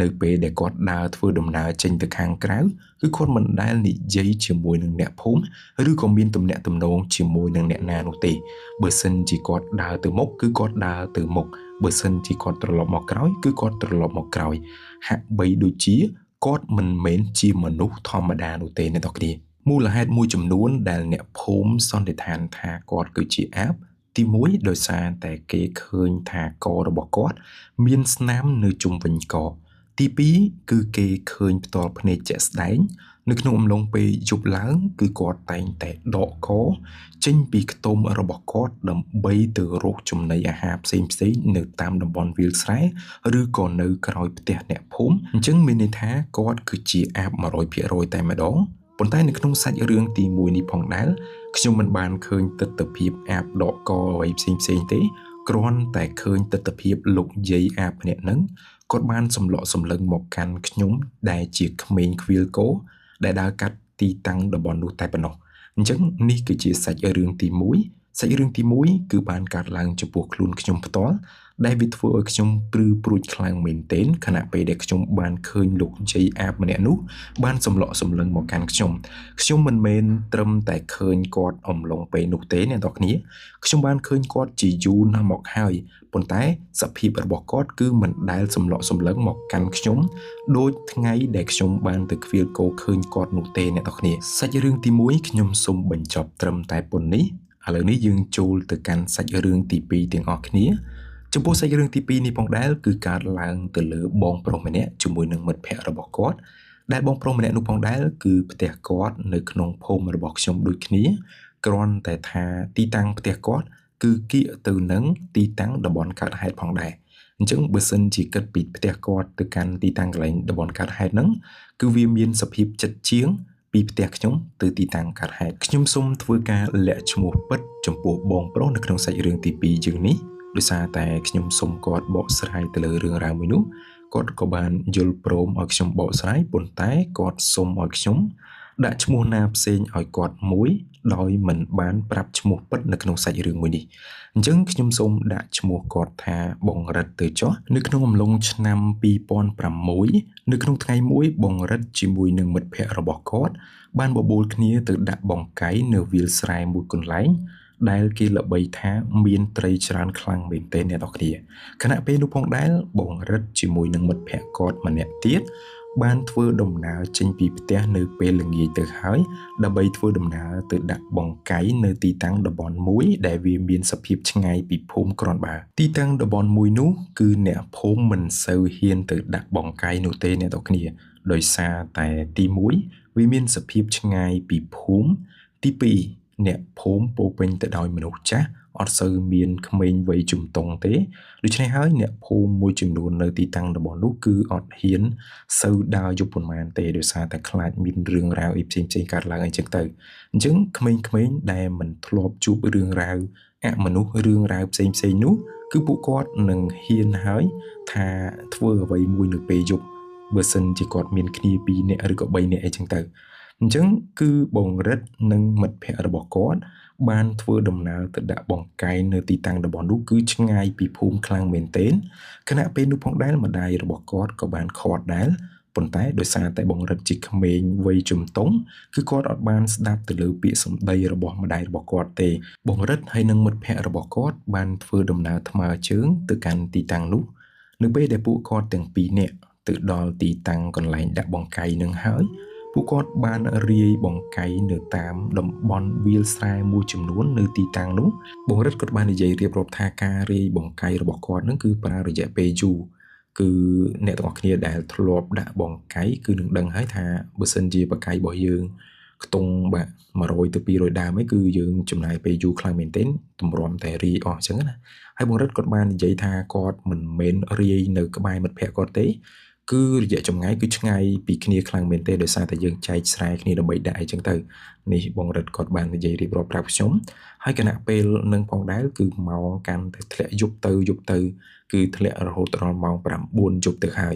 នៅពេលដែលគាត់ដើរធ្វើដំណើរចេញទៅខាងក្រៅគឺគាត់មិនដែលនិយាយជាមួយនឹងអ្នកភូមិឬក៏មានទំនាក់ទំនងជាមួយនឹងអ្នកណានោះទេបើសិនជាគាត់ដើរទៅមុខគឺគាត់ដើរទៅមុខបើសិនជាគាត់ត្រឡប់មកក្រោយគឺគាត់ត្រឡប់មកក្រោយហាក់បីដូចជាគាត់មិនមែនជាមនុស្សធម្មតានោះទេអ្នកទាំងគ្នាមូលហេតុមួយចំនួនដែលអ្នកភូមិសន្និដ្ឋានថាគាត់គឺជាអាបទី1ដោយសារតែគេឃើញថាករបស់គាត់មានស្នាមនៅជុំវិញកទី2គឺគេឃើញផ្ទាល់ភ្នែកជាក់ស្ដែងនៅក្នុងអំឡុងពេលយប់ឡើងគឺគាត់តែងតែដកកចេញពីខ្ទមរបស់គាត់ដើម្បីទៅរកចំណីអាហារផ្សេងៗនៅតាមតំបន់វាលស្រែឬក៏នៅក្រោយផ្ទះអ្នកភូមិអញ្ចឹងមានន័យថាគាត់គឺជាអាប 100% តែម្ដងប៉ុន្តែនៅក្នុងសាច់រឿងទី1នេះផងដែរខ្ញុំមិនបានឃើញទិដ្ឋភាពអាបដកកអ្វីផ្សេងៗទេគ្រាន់តែឃើញទិដ្ឋភាពលោកយាយអាបម្នាក់ហ្នឹងគាត់បានសម្លក់សម្លឹងមកកាន់ខ្ញុំដែលជាក្មេងខ្វៀលគោដែលដើរកាត់ទីតាំងតំបន់នោះតែប៉ុណ្ណោះអ អញ្ចឹងនេះគឺជាសាច់រឿងទី1សាច់រឿងទី1គឺបានកើតឡើងចំពោះខ្លួនខ្ញុំផ្ទាល់ដែលវាធ្វើឲ្យខ្ញុំព្រឺព្រួចខ្លាំងមែនទែនខណៈពេលដែលខ្ញុំបានឃើញលោកយាយអាបម្នាក់នោះបានសម្លក់សម្លឹងមកកាន់ខ្ញុំខ្ញុំមិនមែនត្រឹមតែឃើញគាត់អំឡុងពេលនោះទេអ្នកនរគ្នាខ្ញុំបានឃើញគាត់ជាយូរណាស់មកហើយប៉ុន្តែសភាពរបស់គាត់គឺមិនដែលសម្លក់សម្លឹងមកកាន់ខ្ញុំដូចថ្ងៃដែលខ្ញុំបានទៅខ្វៀលគោឃើញគាត់នោះទេអ្នកនរគ្នាសាច់រឿងទី1ខ្ញុំសូមបញ្ចប់ត្រឹមតែប៉ុណ្នេះឥឡូវនេះយើងចូលទៅកាន់សាច់រឿងទី2ទាំងអស់គ្នាចំពោះសាច់រឿងទី2នេះផងដែរគឺកើតឡើងទៅលើបងប្រុសម្នាក់ជាមួយនឹងមិត្តភ័ក្តិរបស់គាត់ដែលបងប្រុសម្នាក់នោះផងដែរគឺផ្ទះគាត់នៅក្នុងភូមិរបស់ខ្ញុំដូចគ្នាគ្រាន់តែថាទីតាំងផ្ទះគាត់គឺគៀកទៅនឹងទីតាំងតំបន់កើតហេតុផងដែរអញ្ចឹងបើសិនជាគិតពីផ្ទះគាត់ទៅកាន់ទីតាំងកន្លែងតំបន់កើតហេតុហ្នឹងគឺវាមានសភាពចិត្តជាងពីផ្ទះខ្ញុំទៅទីតាំងកើតហេតុខ្ញុំសូមធ្វើការលាក់ឈ្មោះពិតចំពោះបងប្រុសនៅក្នុងសាច់រឿងទី2យើងនេះដោយសារតែខ្ញុំសូមគាត់បកស្រាយទៅលើរឿងរ៉ាវមួយនោះគាត់ក៏បានយល់ព្រមឲ្យខ្ញុំបកស្រាយប៉ុន្តែគាត់សូមឲ្យខ្ញុំដាក់ឈ្មោះណាផ្សេងឲ្យគាត់មួយដោយមិនបានប្រាប់ឈ្មោះពិតនៅក្នុងសាច់រឿងមួយនេះអញ្ចឹងខ្ញុំសូមដាក់ឈ្មោះគាត់ថាបងរិទ្ធទៅចុះនៅក្នុងអំឡុងឆ្នាំ2006នៅក្នុងថ្ងៃមួយបងរិទ្ធជាមួយនឹងមិត្តភ័ក្តិរបស់គាត់បានបបួលគ្នាទៅដាក់បង្កៃនៅវាលស្រែមួយកន្លែងដែលគេល្បីថាមានត្រីច្រើនខ្លាំងមែនទែនអ្នកនរគ្នាខណៈពេលនោះផងដែរបងរិទ្ធជាមួយនឹងមិត្តភ័ក្តិគាត់ម្នាក់ទៀតបានធ្វើដំណើរចេញពីផ្ទះនៅពេលល្ងាចទៅហើយដើម្បីធ្វើដំណើរទៅដាក់បង្កៃនៅទីតាំងតំបន់មួយដែលវាមានសភាពឆ្ងាយពីភូមិគ្រាន់បើទីតាំងតំបន់មួយនោះគឺអ្នកភូមិមិនសូវហ៊ានទៅដាក់បង្កៃនោះទេអ្នកនរគ្នាដោយសារតែទី1វាមានសភាពឆ្ងាយពីភូមិទី2អ្នកភូមិពោពេញទៅដោយមនុស្សចាស់អត់សូវមានក្មេងវ័យជំទង់ទេដូច្នេះហើយអ្នកភូមិមួយចំនួននៅទីតាំងតំបន់នោះគឺអត់ហ៊ានសូវដើរយប់ប៉ុន្មានទេដោយសារតែខ្លាចមានរឿងរ៉ាវអីផ្សេងៗកើតឡើងអីចឹងទៅអញ្ចឹងក្មេងៗដែលមិនធ្លាប់ជួបរឿងរ៉ាវអមនុស្សរឿងរ៉ាវផ្សេងៗនោះគឺពួកគាត់នឹងហ៊ានហើយថាធ្វើអ្វីមួយនៅពេលយប់បើសិនជាគាត់មានគ្នា2នាក់ឬក៏3នាក់អីចឹងទៅអញ្ចឹងគឺបងរិទ្ធនិងមិត្តភ័ក្តិរបស់គាត់បានធ្វើដំណើរទៅដាក់បង្កៃនៅទីតាំងតំបន់នោះគឺឆ្ងាយពីភូមិខ្លាំងមែនទែនខណៈពេលនោះផងដែរម្ដាយរបស់គាត់ក៏បានខាត់ដែរប៉ុន្តែដោយសារតែបងរិទ្ធជាក្មេងវ័យជំទង់គឺគាត់អត់បានស្ដាប់ទៅលើពាក្យសម្ដីរបស់ម្ដាយរបស់គាត់ទេបងរិទ្ធហើយនិងមិត្តភ័ក្តិរបស់គាត់បានធ្វើដំណើរថ្មើរជើងទៅកាន់ទីតាំងនោះនៅពេលដែលពួកគាត់ទាំងពីរនាក់ទៅដល់ទីតាំងកន្លែងដាក់បង្កៃនឹងហើយពួកគាត់បានរាយបង្កៃនៅតាមតំបន់វាលស្រែមួយចំនួននៅទីតាំងនោះបងរិទ្ធគាត់បាននិយាយរៀបរាប់ថាការរាយបង្កៃរបស់គាត់នឹងគឺប្រើរយៈពេលយូរគឺអ្នកទាំងអស់គ្នាដែលធ្លាប់ដាក់បង្កៃគឺនឹងដឹងហើយថាបើសិនជាបង្កៃរបស់យើងខ្ទង់បាទ100ទៅ200ដើមឯងគឺយើងចំណាយពេលយូរខ្លាំងមែនទែនទម្រាំតែរាយអស់អញ្ចឹងណាហើយបងរិទ្ធគាត់បាននិយាយថាគាត់មិនមែនរាយនៅក្បែរមិត្តភ័ក្តិគាត់ទេគឺរយៈចម្ងាយគឺឆ្ងាយពីគ្នាខ្លាំងមែនទេដោយសារតែយើងចែកស្រែគ្នាដើម្បីដាក់អីចឹងទៅនេះបងរិទ្ធគាត់បាននិយាយរៀបរាប់ប្រាប់ខ្ញុំហើយគណៈពេលនឹងផងដែរគឺម៉ោងកាន់តែធ្លាក់យប់ទៅយប់ទៅគឺធ្លាក់រហូតដល់ម៉ោង9យប់ទៅហើយ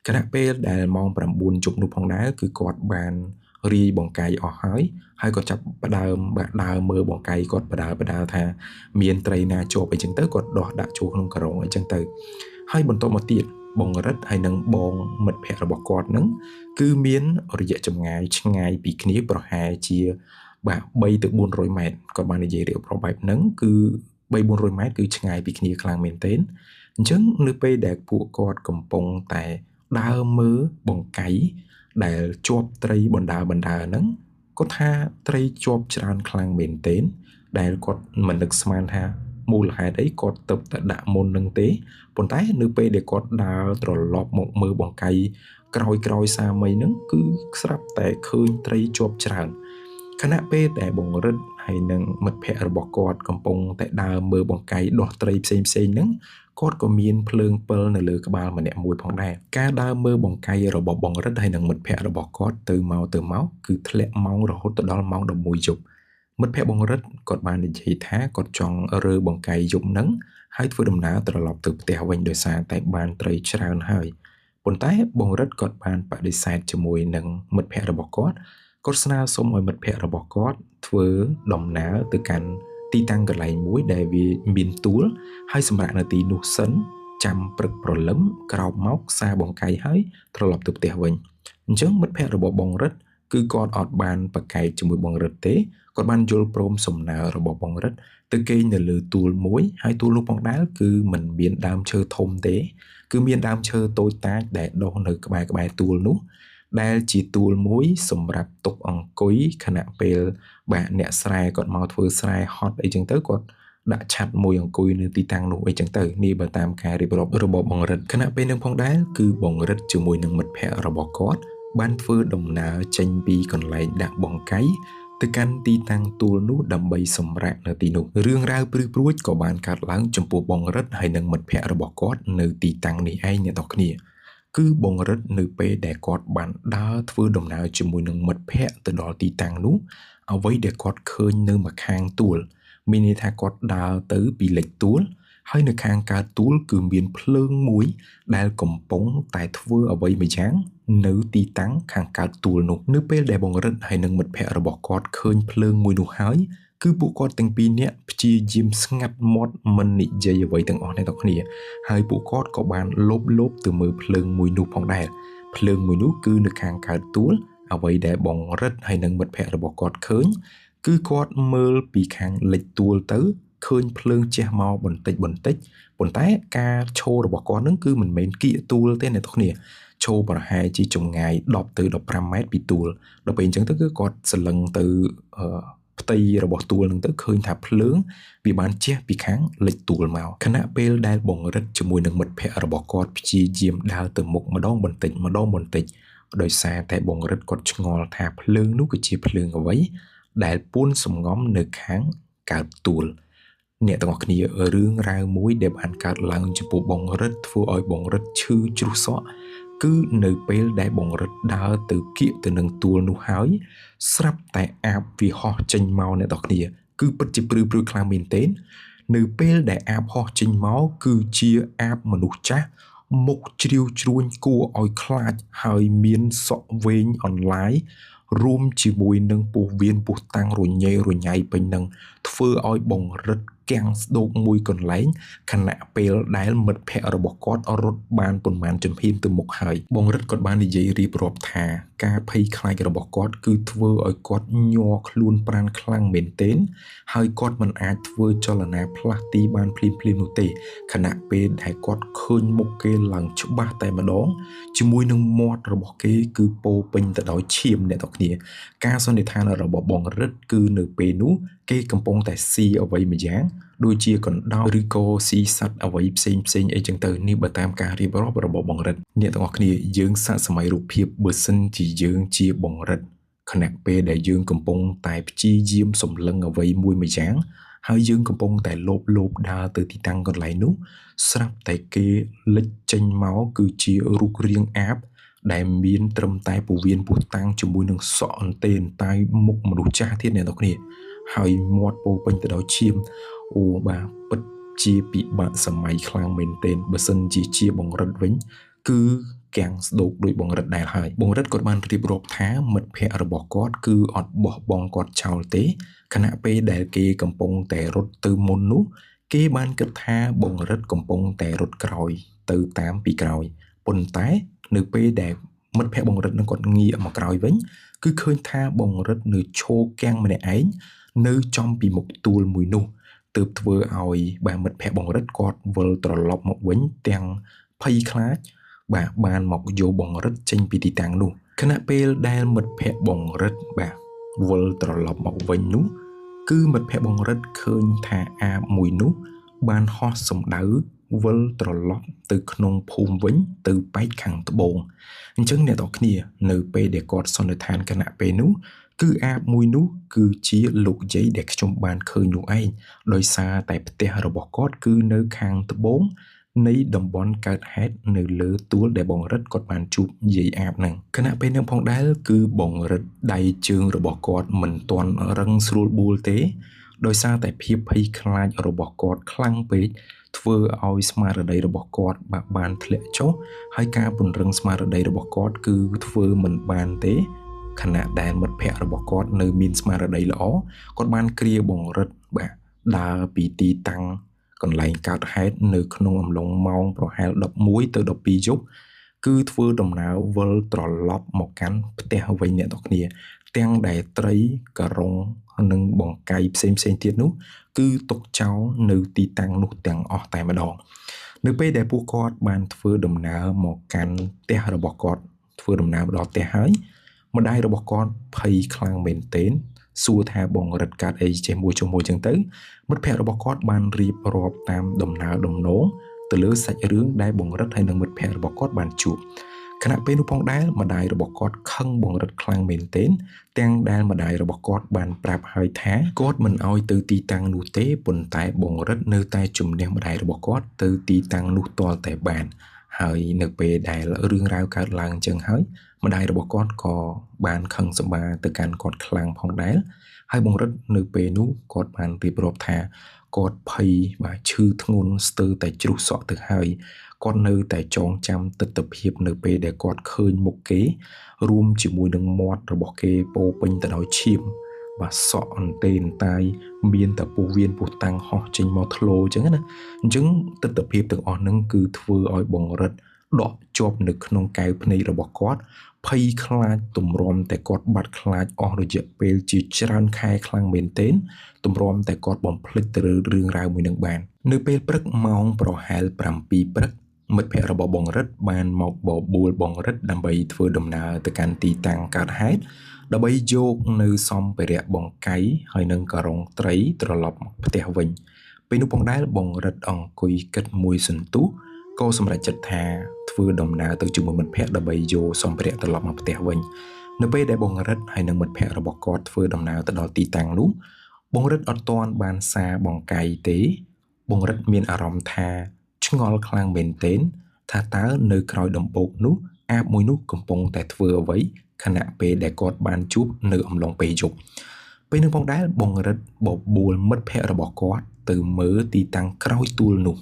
គណៈពេលដែលម៉ោង9យប់នោះផងដែរគឺគាត់បានរាយបង្កៃអស់ហើយហើយក៏ចាប់ផ្ដើមបាទដើរមើលបង្កៃគាត់បដើថាមានត្រីណាជាប់អីចឹងទៅគាត់ដោះដាក់ចូលក្នុងការ៉ុងអីចឹងទៅហើយបន្តមកទៀតបងរិទ្ធហើយនិងបងមិត្តភ័ក្តិរបស់គាត់នឹងគឺមានរយៈចម្ងាយឆ្ងាយពីគ្នាប្រហែលជាបាទ3ទៅ400ម៉ែត្រគាត់បាននិយាយរៀបរាប់បែបហ្នឹងគឺ3 400ម៉ែត្រគឺឆ្ងាយពីគ្នាខ្លាំងមែនទែនអញ្ចឹងនៅពេលដែលពួកគាត់កំពុងតែដើរមើលបង្កៃដែលជាប់ត្រីបណ្ដើហ្នឹងគាត់ថាត្រីជាប់ច្រើនខ្លាំងមែនទែនដែលគាត់មិននឹកស្មានថាមូលហេតុអីគាត់ទៅតែដាក់មុននឹងទេប៉ុន្តែនៅពេលដែលគាត់ដើរត្រឡប់មកមើលបង្កៃក្រោយសាមីនឹងគឺស្រាប់តែឃើញត្រីជាប់ច្រើនខណៈពេលដែលបងរិទ្ធហើយនិងមិត្តភ័ក្តិរបស់គាត់កំពុងតែដើរមើលបង្កៃដោះត្រីផ្សេងៗហ្នឹងគាត់ក៏មានភ្លើងពិលនៅលើក្បាលម្នាក់មួយផងដែរការដើរមើលបង្កៃរបស់បងរិទ្ធហើយនិងមិត្តភ័ក្តិរបស់គាត់ទៅមកគឺធ្លាក់ម៉ោងរហូតទៅដល់ម៉ោង11យប់មិត្តភ័ក្តិបងរិទ្ធគាត់បាននិយាយថាគាត់ចង់រើបង្កៃយប់ហ្នឹងហើយធ្វើដំណើរត្រឡប់ទៅផ្ទះវិញដោយសារតែបានត្រីច្រើនហើយប៉ុន្តែបងរិទ្ធគាត់បានបដិសេធជាមួយនឹងមិត្តភ័ក្តិរបស់គាត់ គាត់ស្នើសុំឲ្យមិត្តភ័ក្តិរបស់គាត់ធ្វើដំណើរទៅកាន់ទីតាំងកន្លែងមួយដែលវាមានទួលហើយសម្រាប់នៅទីនោះសិនចាំព្រឹកព្រលឹមក្រោកមកសាបង្កៃហើយត្រឡប់ទៅផ្ទះវិញអញ្ចឹងមិត្តភ័ក្តិរបស់បងរិទ្ធគឺគាត់អត់បានប្រកែកជាមួយបងរិទ្ធទេគាត់បានយល់ព្រមសំណើរបស់បងរិទ្ធទៅគេងនៅលើទួលមួយហើយទួលនោះផងដែរគឺមិនមានដើមឈើធំទេគឺមានដើមឈើតូចតាចដែលដុះនៅក្បែរៗទួលនោះដែលជាទួលមួយសម្រាប់ទុកអង្គុយខណៈពេលបាទអ្នកស្រែគាត់មកធ្វើស្រែហត់អីចឹងទៅគាត់ដាក់ឆ័ត្រមួយអង្គុយនៅទីតាំងនោះអីចឹងទៅនេះបើតាមការរៀបរាប់របស់បងរិទ្ធខណៈពេលនឹងផងដែរគឺបងរិទ្ធជាមួយនឹងមិត្តភ័ក្តិរបស់គាត់បានធ្វើដំណើរចេញពីកន្លែងដាក់បង្កៃទៅកាន់ទីតាំងទួលនោះដើម្បីសម្រាកនៅទីនោះរឿងរ៉ាវព្រឺព្រួចក៏បានកើតឡើងចំពោះបងរិទ្ធហើយនិងមិត្តភ័ក្តិរបស់គាត់នៅទីតាំងនេះឯងអ្នកទាំងគ្នាគឺបងរិទ្ធនៅពេលដែលគាត់បានដើរធ្វើដំណើរជាមួយនឹងមិត្តភ័ក្តិទៅដល់ទីតាំងនោះអ្វីដែលគាត់ឃើញនៅម្ខាងទួលមានន័យថាគាត់ដើរទៅពីលិចទួលហើយនៅខាងកើតទួលគឺមានភ្លើងមួយដែលកំពុងតែធ្វើអ្វីមួយយ៉ាងនៅទីតាំងខាងកើតទួលនោះនៅពេលដែលបងរិទ្ធហើយនិងមិត្តភ័ក្តិរបស់គាត់ឃើញភ្លើងមួយនោះហើយគឺពួកគាត់ទាំងពីរនាក់ព្យាយាមស្ងាត់មាត់មិននិយាយអ្វីទាំងអស់អ្នកទាំងគ្នាហើយពួកគាត់ក៏បានលបទៅមើលភ្លើងមួយនោះផងដែរភ្លើងមួយនោះគឺនៅខាងកើតទួលអ្វីដែលបងរិទ្ធហើយនិងមិត្តភ័ក្តិរបស់គាត់ឃើញគឺគាត់មើលពីខាងលិចទួលទៅឃើញភ្លើងជះមកបន្តិចបន្តិចប៉ុន្តែការឈររបស់គាត់នឹងគឺមិនមែនគៀកទួលទេអ្នកទាំងគ្នាឈរប្រហែលជាចម្ងាយ10ទៅ15ម៉ែត្រពីទួលដល់ពេលអញ្ចឹងទៅគឺគាត់សលឹងទៅផ្ទៃរបស់ទួលនឹងទៅឃើញថាភ្លើងវាបានជះពីខាងលិចទួលមកខណៈពេលដែលបងរិទ្ធជាមួយនឹងមិត្តភ័ក្តិរបស់គាត់ព្យាយាមដើរទៅមុខម្ដងបន្តិចម្ដងបន្តិចដោយសារតែបងរិទ្ធគាត់ឆ្ងល់ថាភ្លើងនោះគឺជាភ្លើងអ្វីដែលពួនសំងំនៅខាងកើតទួលអ្នកទាំងអស់គ្នារឿងរ៉ាវមួយដែលបានកើតឡើងចំពោះបងរិទ្ធធ្វើឲ្យបងរិទ្ធឈឺជ្រុះសក់គឺនៅពេលដែលបងរិទ្ធដើរទៅគៀកទៅនឹងទួលនោះហើយស្រាប់តែអាបវាហោះចេញមកអ្នកទាំងគ្នាគឺពិតជាព្រឺព្រួយខ្លាំងមែនទែននៅពេលដែលអាបហោះចេញមកគឺជាអាបមនុស្សចាស់មុខជ្រាវជ្រួញគួរឲ្យខ្លាចហើយមានសក់វែងអន្លាយរួមជាមួយនឹងពោះវៀនពោះតាំងរញ៉េរញ៉ៃពេញនឹងធ្វើឲ្យបងរិទ្ធគាំងស្ដោកមួយកន្លែងខណៈពេលដែលមិត្តភ័ក្តិរបស់គាត់រត់បានប៉ុន្មានជំហានទៅមុខហើយបងរិទ្ធគាត់បាននិយាយរៀបរាប់ថាការភ័យខ្លាចរបស់គាត់គឺធ្វើឲ្យគាត់ញ័រខ្លួនប្រាណខ្លាំងមែនទែនហើយគាត់មិនអាចធ្វើចលនាផ្លាស់ទីបានភ្លាមៗនោះទេខណៈពេលដែលគាត់ឃើញមុខគេឡើងច្បាស់តែម្ដងជាមួយនឹងមាត់របស់គេគឺពោពេញទៅដោយឈាមអ្នកទាំងគ្នាការសន្និដ្ឋានរបស់បងរិទ្ធគឺនៅពេលនោះគេកំពុងតែស៊ីអ្វីមួយយ៉ាងដូចជាកណ្ដោឬក៏ស៊ីសត្វអ្វីផ្សេងផ្សេងអីចឹងទៅនេះបើតាមការរៀបរាប់របស់បងរិទ្ធអ្នកទាំងអស់គ្នាយើងសាកសម័យរូបភាពបើសិនជាយើងជាបងរិទ្ធខណៈពេលដែលយើងកំពុងតែព្យាយាមសម្លឹងអ្វីមួយមួយយ៉ាងហើយយើងកំពុងតែលោបដើរទៅទីតាំងកន្លែងនោះស្រាប់តែគេលិចចេញមកគឺជារូបរាងអាបដែលមានត្រឹមតែពោះវៀនពោះតាំងជាមួយនឹងសក់អន្ទេអន្តាយមុខមនុស្សចាស់ទៀតអ្នកទាំងគ្នាហើយមាត់ពោពេញទៅដោយឈាមអូបាទពិតជាពិបាកសម័យខ្លាំងមែនទែនបើសិនជាបងរិទ្ធវិញគឺគាំងស្ដោកដោយបងរិទ្ធដែរហើយបងរិទ្ធគាត់បានរៀបរាប់ថាមិត្តភ័ក្តិរបស់គាត់គឺអត់បោះបង់គាត់ចោលទេខណៈពេលដែលគេកំពុងតែរត់ទៅមុននោះគេបានគិតថាបងរិទ្ធកំពុងតែរត់ក្រោយទៅតាមពីក្រោយប៉ុន្តែនៅពេលដែលមិត្តភ័ក្តិបងរិទ្ធនឹងគាត់ងាកមកក្រោយវិញគឺឃើញថាបងរិទ្ធនៅឈរគាំងម្នាក់ឯងនៅចំពីមុខទួលមួយនោះទើបធ្វើឲ្យបាទមិត្តភ័ក្តិបងរិទ្ធគាត់វិលត្រឡប់មកវិញទាំងភ័យខ្លាចបាទបានមកយកបងរិទ្ធចេញពីទីតាំងនោះខណៈពេលដែលមិត្តភ័ក្តិបងរិទ្ធបាទវិលត្រឡប់មកវិញនោះគឺមិត្តភ័ក្តិបងរិទ្ធឃើញថាអាបមួយនោះបានហោះសំដៅវិលត្រឡប់ទៅក្នុងភូមិវិញទៅប៉ែកខាងត្បូងអញ្ចឹងអ្នកទាំងគ្នានៅពេលដែលគាត់សន្និដ្ឋានខណៈពេលនោះគឺអាបមួយនោះគឺជាលោកយាយដែលខ្ញុំបានឃើញនោះឯងដោយសារតែផ្ទះរបស់គាត់គឺនៅខាងត្បូងនៃតំបន់កើតហេតុនៅលើទួលដែលបងរិទ្ធគាត់បានជួបយាយអាបហ្នឹងខណៈពេលហ្នឹងផងដែរគឺបងរិទ្ធដៃជើងរបស់គាត់មិនទាន់រឹងស្រួលបួលទេដោយសារតែភាពភ័យខ្លាចរបស់គាត់ខ្លាំងពេកធ្វើឲ្យស្មារតីរបស់គាត់បានធ្លាក់ចុះហើយការពង្រឹងស្មារតីរបស់គាត់គឺធ្វើមិនបានទេ ខណៈដែលមិត្តភ័ក្តិរបស់គាត់នៅមានស្មារតីល្អគាត់បានគ្រាបង្រិតបាទដើរពីទីតាំងកន្លែងកើតហេតុនៅក្នុងអំឡុងម៉ោងប្រហែល11ទៅ12យប់គឺធ្វើដំណើរវិលត្រឡប់មកកាន់ផ្ទះវិញអ្នកទាំងគ្នាទាំងដែលត្រីការងនិងបង្កៃផ្សេងផ្សេងទៀតនោះគឺទុកចោលនៅទីតាំងនោះទាំងអស់តែម្ដងនៅពេលដែលពួកគាត់បានធ្វើដំណើរមកកាន់ផ្ទះរបស់គាត់ធ្វើដំណើរមកដល់ផ្ទះហើយម្ដាយរបស់គាត់ភ័យខ្លាំងមែនទែនសួរថាបងរិទ្ធកាត់អីចេះមួយជុំមួយចឹងទៅមិត្តភ័ក្តិរបស់គាត់បានរៀបរាប់តាមដំណើរដំណងទៅលើសាច់រឿងដែលបងរិទ្ធហើយនិងមិត្តភ័ក្តិរបស់គាត់បានជួបខណៈពេលនោះផងដែរម្ដាយរបស់គាត់ខឹងបងរិទ្ធខ្លាំងមែនទែនទាំងដែលម្ដាយរបស់គាត់បានប្រាប់ហើយថាគាត់មិនអោយទៅទីតាំងនោះទេប៉ុន្តែបងរិទ្ធនៅតែជំនះម្ដាយរបស់គាត់ទៅទីតាំងនោះទាល់តែបានហើយនៅពេលដែលរឿងរ៉ាវកើតឡើងចឹងហើយម្ដាយរបស់គាត់ក៏បានខឹងសម្បាទៅកាន់គាត់ខ្លាំងផងដែរហើយបងរិទ្ធនៅពេលនោះគាត់បានរៀបរាប់ថាគាត់ភ័យបាទឈឺធ្ងន់ស្ទើរតែជ្រុះសក់ទៅហើយគាត់នៅតែចងចាំទិដ្ឋភាពនៅពេលដែលគាត់ឃើញមុខគេរួមជាមួយនឹងមាត់របស់គេពោពេញទៅដោយឈាមបាទសក់អន្ទេអន្តាយមានតែពោះវៀនពោះតាំងហោះចេញមកធ្លោអញ្ចឹងណាអញ្ចឹងទិដ្ឋភាពទាំងអស់ហ្នឹងគឺធ្វើឲ្យបងរិទ្ធដកជាប់នៅក្នុងកែវភ្នែករបស់គាត់ភ័យខ្លាចទម្រាំតែគាត់បាត់ខ្លាចអស់រយៈពេលជាច្រើនខែខ្លាំងមែនទែនទម្រាំតែគាត់បំភ្លេចទៅលើរឿងរ៉ាវមួយនឹងបាននៅពេលព្រឹកម៉ោងប្រហែល7ព្រឹកមិត្តភ័ក្តិរបស់បងរិទ្ធបានមកបបួលបងរិទ្ធដើម្បីធ្វើដំណើរទៅកាន់ទីតាំងកើតហេតុដើម្បីយកនៅសម្ភារៈបង្កៃហើយនឹងការងត្រីត្រឡប់មកផ្ទះវិញពេលនោះផងដែរបងរិទ្ធអង្គុយគិតមួយសន្ទុះក៏សម្រេចចិត្តថាធ្វើដំណើរទៅជាមួយមិត្តភ័ក្តិដើម្បីយកសម្ភារៈត្រឡប់មកផ្ទះវិញនៅពេលដែលបងរិទ្ធហើយនិងមិត្តភ័ក្តិរបស់គាត់ធ្វើដំណើរទៅដល់ទីតាំងនោះបងរិទ្ធអត់ទាន់បានសារបង្កៃទេបងរិទ្ធមានអារម្មណ៍ថាឆ្ងល់ខ្លាំងមែនទែនថាតើនៅក្រោយដំបូកនោះអាបមួយនោះកំពុងតែធ្វើអ្វីខណៈពេលដែលគាត់បានជួបនៅអំឡុងពេលយប់ពេលនោះផងដែរបងរិទ្ធបបួលមិត្តភ័ក្តិរបស់គាត់ទៅមើលទីតាំងក្រោយទួលនោះ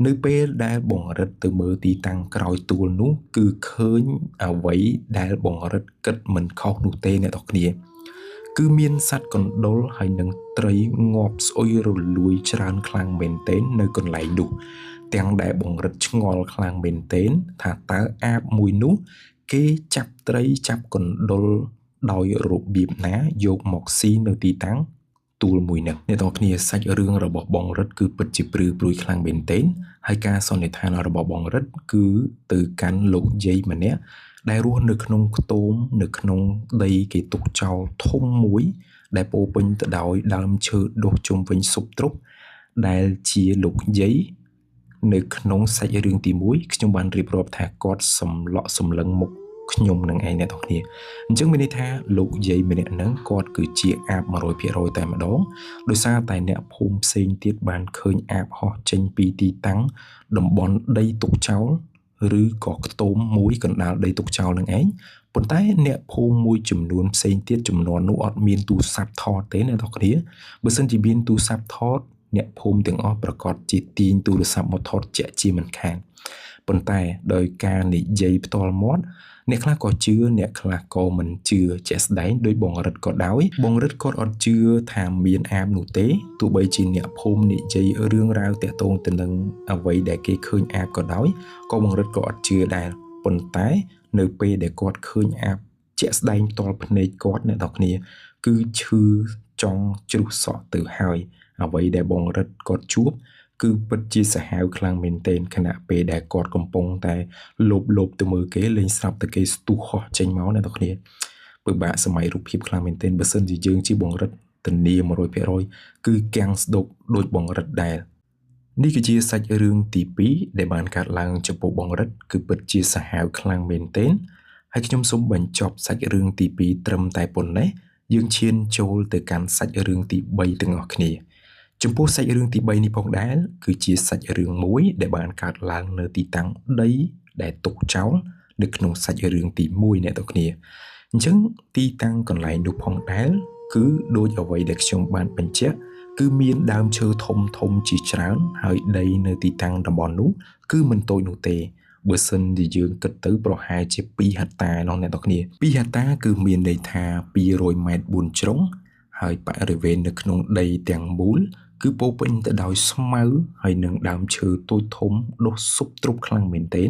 នៅពេលដែលបងរិទ្ធទៅមើលទីតាំងក្រោយទួលនោះគឺឃើញអ្វីដែលបងរិទ្ធគិតមិនខុសនោះទេអ្នកទាំងគ្នាគឺមានសត្វកណ្ដុរហើយនឹងត្រីងាប់ស្អុយរលួយច្រើនខ្លាំងមែនទែននៅកន្លែងនោះទាំងដែលបងរិទ្ធឆ្ងល់ខ្លាំងមែនទែនថាតើអាបមួយនោះគេចាប់ត្រីចាប់កណ្ដុរដោយរបៀបណាយកមកស៊ីនៅទីតាំងទួលមួយនឹងអ្នកទាំងគ្នាសាច់រឿងរបស់បងរិទ្ធគឺពិតជាព្រឺព្រួយខ្លាំងមែនទែនហើយការសន្និដ្ឋានរបស់បងរិទ្ធគឺទៅកាន់លោកយាយម្នាក់ដែលរស់នៅក្នុងខ្ទមនៅក្នុងដីគេទុកចោលធំមួយដែលពោពេញទៅដោយដើមឈើដុះជុំវិញស៊ុបទ្រុបដែលជាលោកយាយនៅក្នុងសាច់រឿងទី1ខ្ញុំបានរៀបរាប់ថាគាត់សម្លក់សម្លឹងមុខខ្ញុំនឹងឯងអ្នកទាំងគ្នាអញ្ចឹងមានន័យថាលោកយាយម្នាក់ហ្នឹងគាត់គឺជាអាប100%តែម្ដងដោយសារតែអ្នកភូមិផ្សេងទៀតបានឃើញអាបហោះចេញពីទីតាំងតំបន់ដីទុកចោលឬក៏ខ្ទមមួយកណ្ដាលដីទុកចោលនឹងឯងប៉ុន្តែអ្នកភូមិមួយចំនួនផ្សេងទៀតចំនួននោះអត់មានទូរស័ព្ទថតទេអ្នកទាំងគ្នាបើសិនជាមានទូរស័ព្ទថតអ្នកភូមិទាំងអស់ប្រកាសជាទាញទូរស័ព្ទមកថតជាក់ជាមិនខានប៉ុន្តែដោយការនិយាយផ្ទាល់មាត់អ្នកខ្លះក៏ជឿអ្នកខ្លះក៏មិនជឿជាក់ស្ដែងដោយបងរិទ្ធក៏ដោយបងរិទ្ធគាត់អត់ជឿថាមានអាបនោះទេទោះបីជាអ្នកភូមិនិយាយរឿងរ៉ាវតាក់ទងទៅនឹងអ្វីដែលគេឃើញអាបក៏ដោយក៏បងរិទ្ធក៏អត់ជឿដែរប៉ុន្តែនៅពេលដែលគាត់ឃើញអាបជាក់ស្ដែងផ្ទាល់ភ្នែកគាត់អ្នកទាំងគ្នាគឺឈឺចង់ជ្រុះសក់ទៅហើយអ្វីដែលបងរិទ្ធគាត់ជួបគឺពិតជាសាហាវខ្លាំងមែនទែនខណៈពេលដែលគាត់កំពុងតែលោបលោបទៅមើលគេលេងស្រាប់តែគេស្ទុះហោះចេញមកអ្នកទាំងគ្នាពិបាកសម័យរូបភាពខ្លាំងមែនទែនបើសិនជាយើងជាបងរិទ្ធធានា100%គឺកាំងស្ដុកដូចបងរិទ្ធដែរនេះគឺជាសាច់រឿងទី2ដែលបានកើតឡើងចំពោះបងរិទ្ធគឺពិតជាសាហាវខ្លាំងមែនទែនហើយខ្ញុំសូមបញ្ចប់សាច់រឿងទី2ត្រឹមតែប៉ុណ្ណេះយើងឈានចូលទៅកាន់សាច់រឿងទី3ទាំងអស់គ្នាចំពោះសាច់រឿងទី3នេះផងដែរគឺជាសាច់រឿងមួយដែលបានកើតឡើងនៅទីតាំងដីដែលទុកចោលនៅក្នុងសាច់រឿងទី1អ្នកទាំងគ្នាអញ្ចឹងទីតាំងកន្លែងនោះផងដែរគឺដូចអ្វីដែលខ្ញុំបានបញ្ជាក់គឺមានដើមឈើធំធំជាច្រើនហើយដីនៅទីតាំងតំបន់នោះគឺមិនតូចនោះទេ បើសិនជាយើងគិតទៅប្រហែលជា2ហិកតានោះអ្នកទាំងគ្នា2ហិកតាគឺមានន័យថា200ម៉ែត្រ4ជ្រុងហើយបរិវេណនៅក្នុងដីទាំងមូលគឺពោពេញទៅដោយស្មៅហើយនឹងដើមឈើតូចធំដុះស៊ប់ទ្រុបខ្លាំងមែនទែន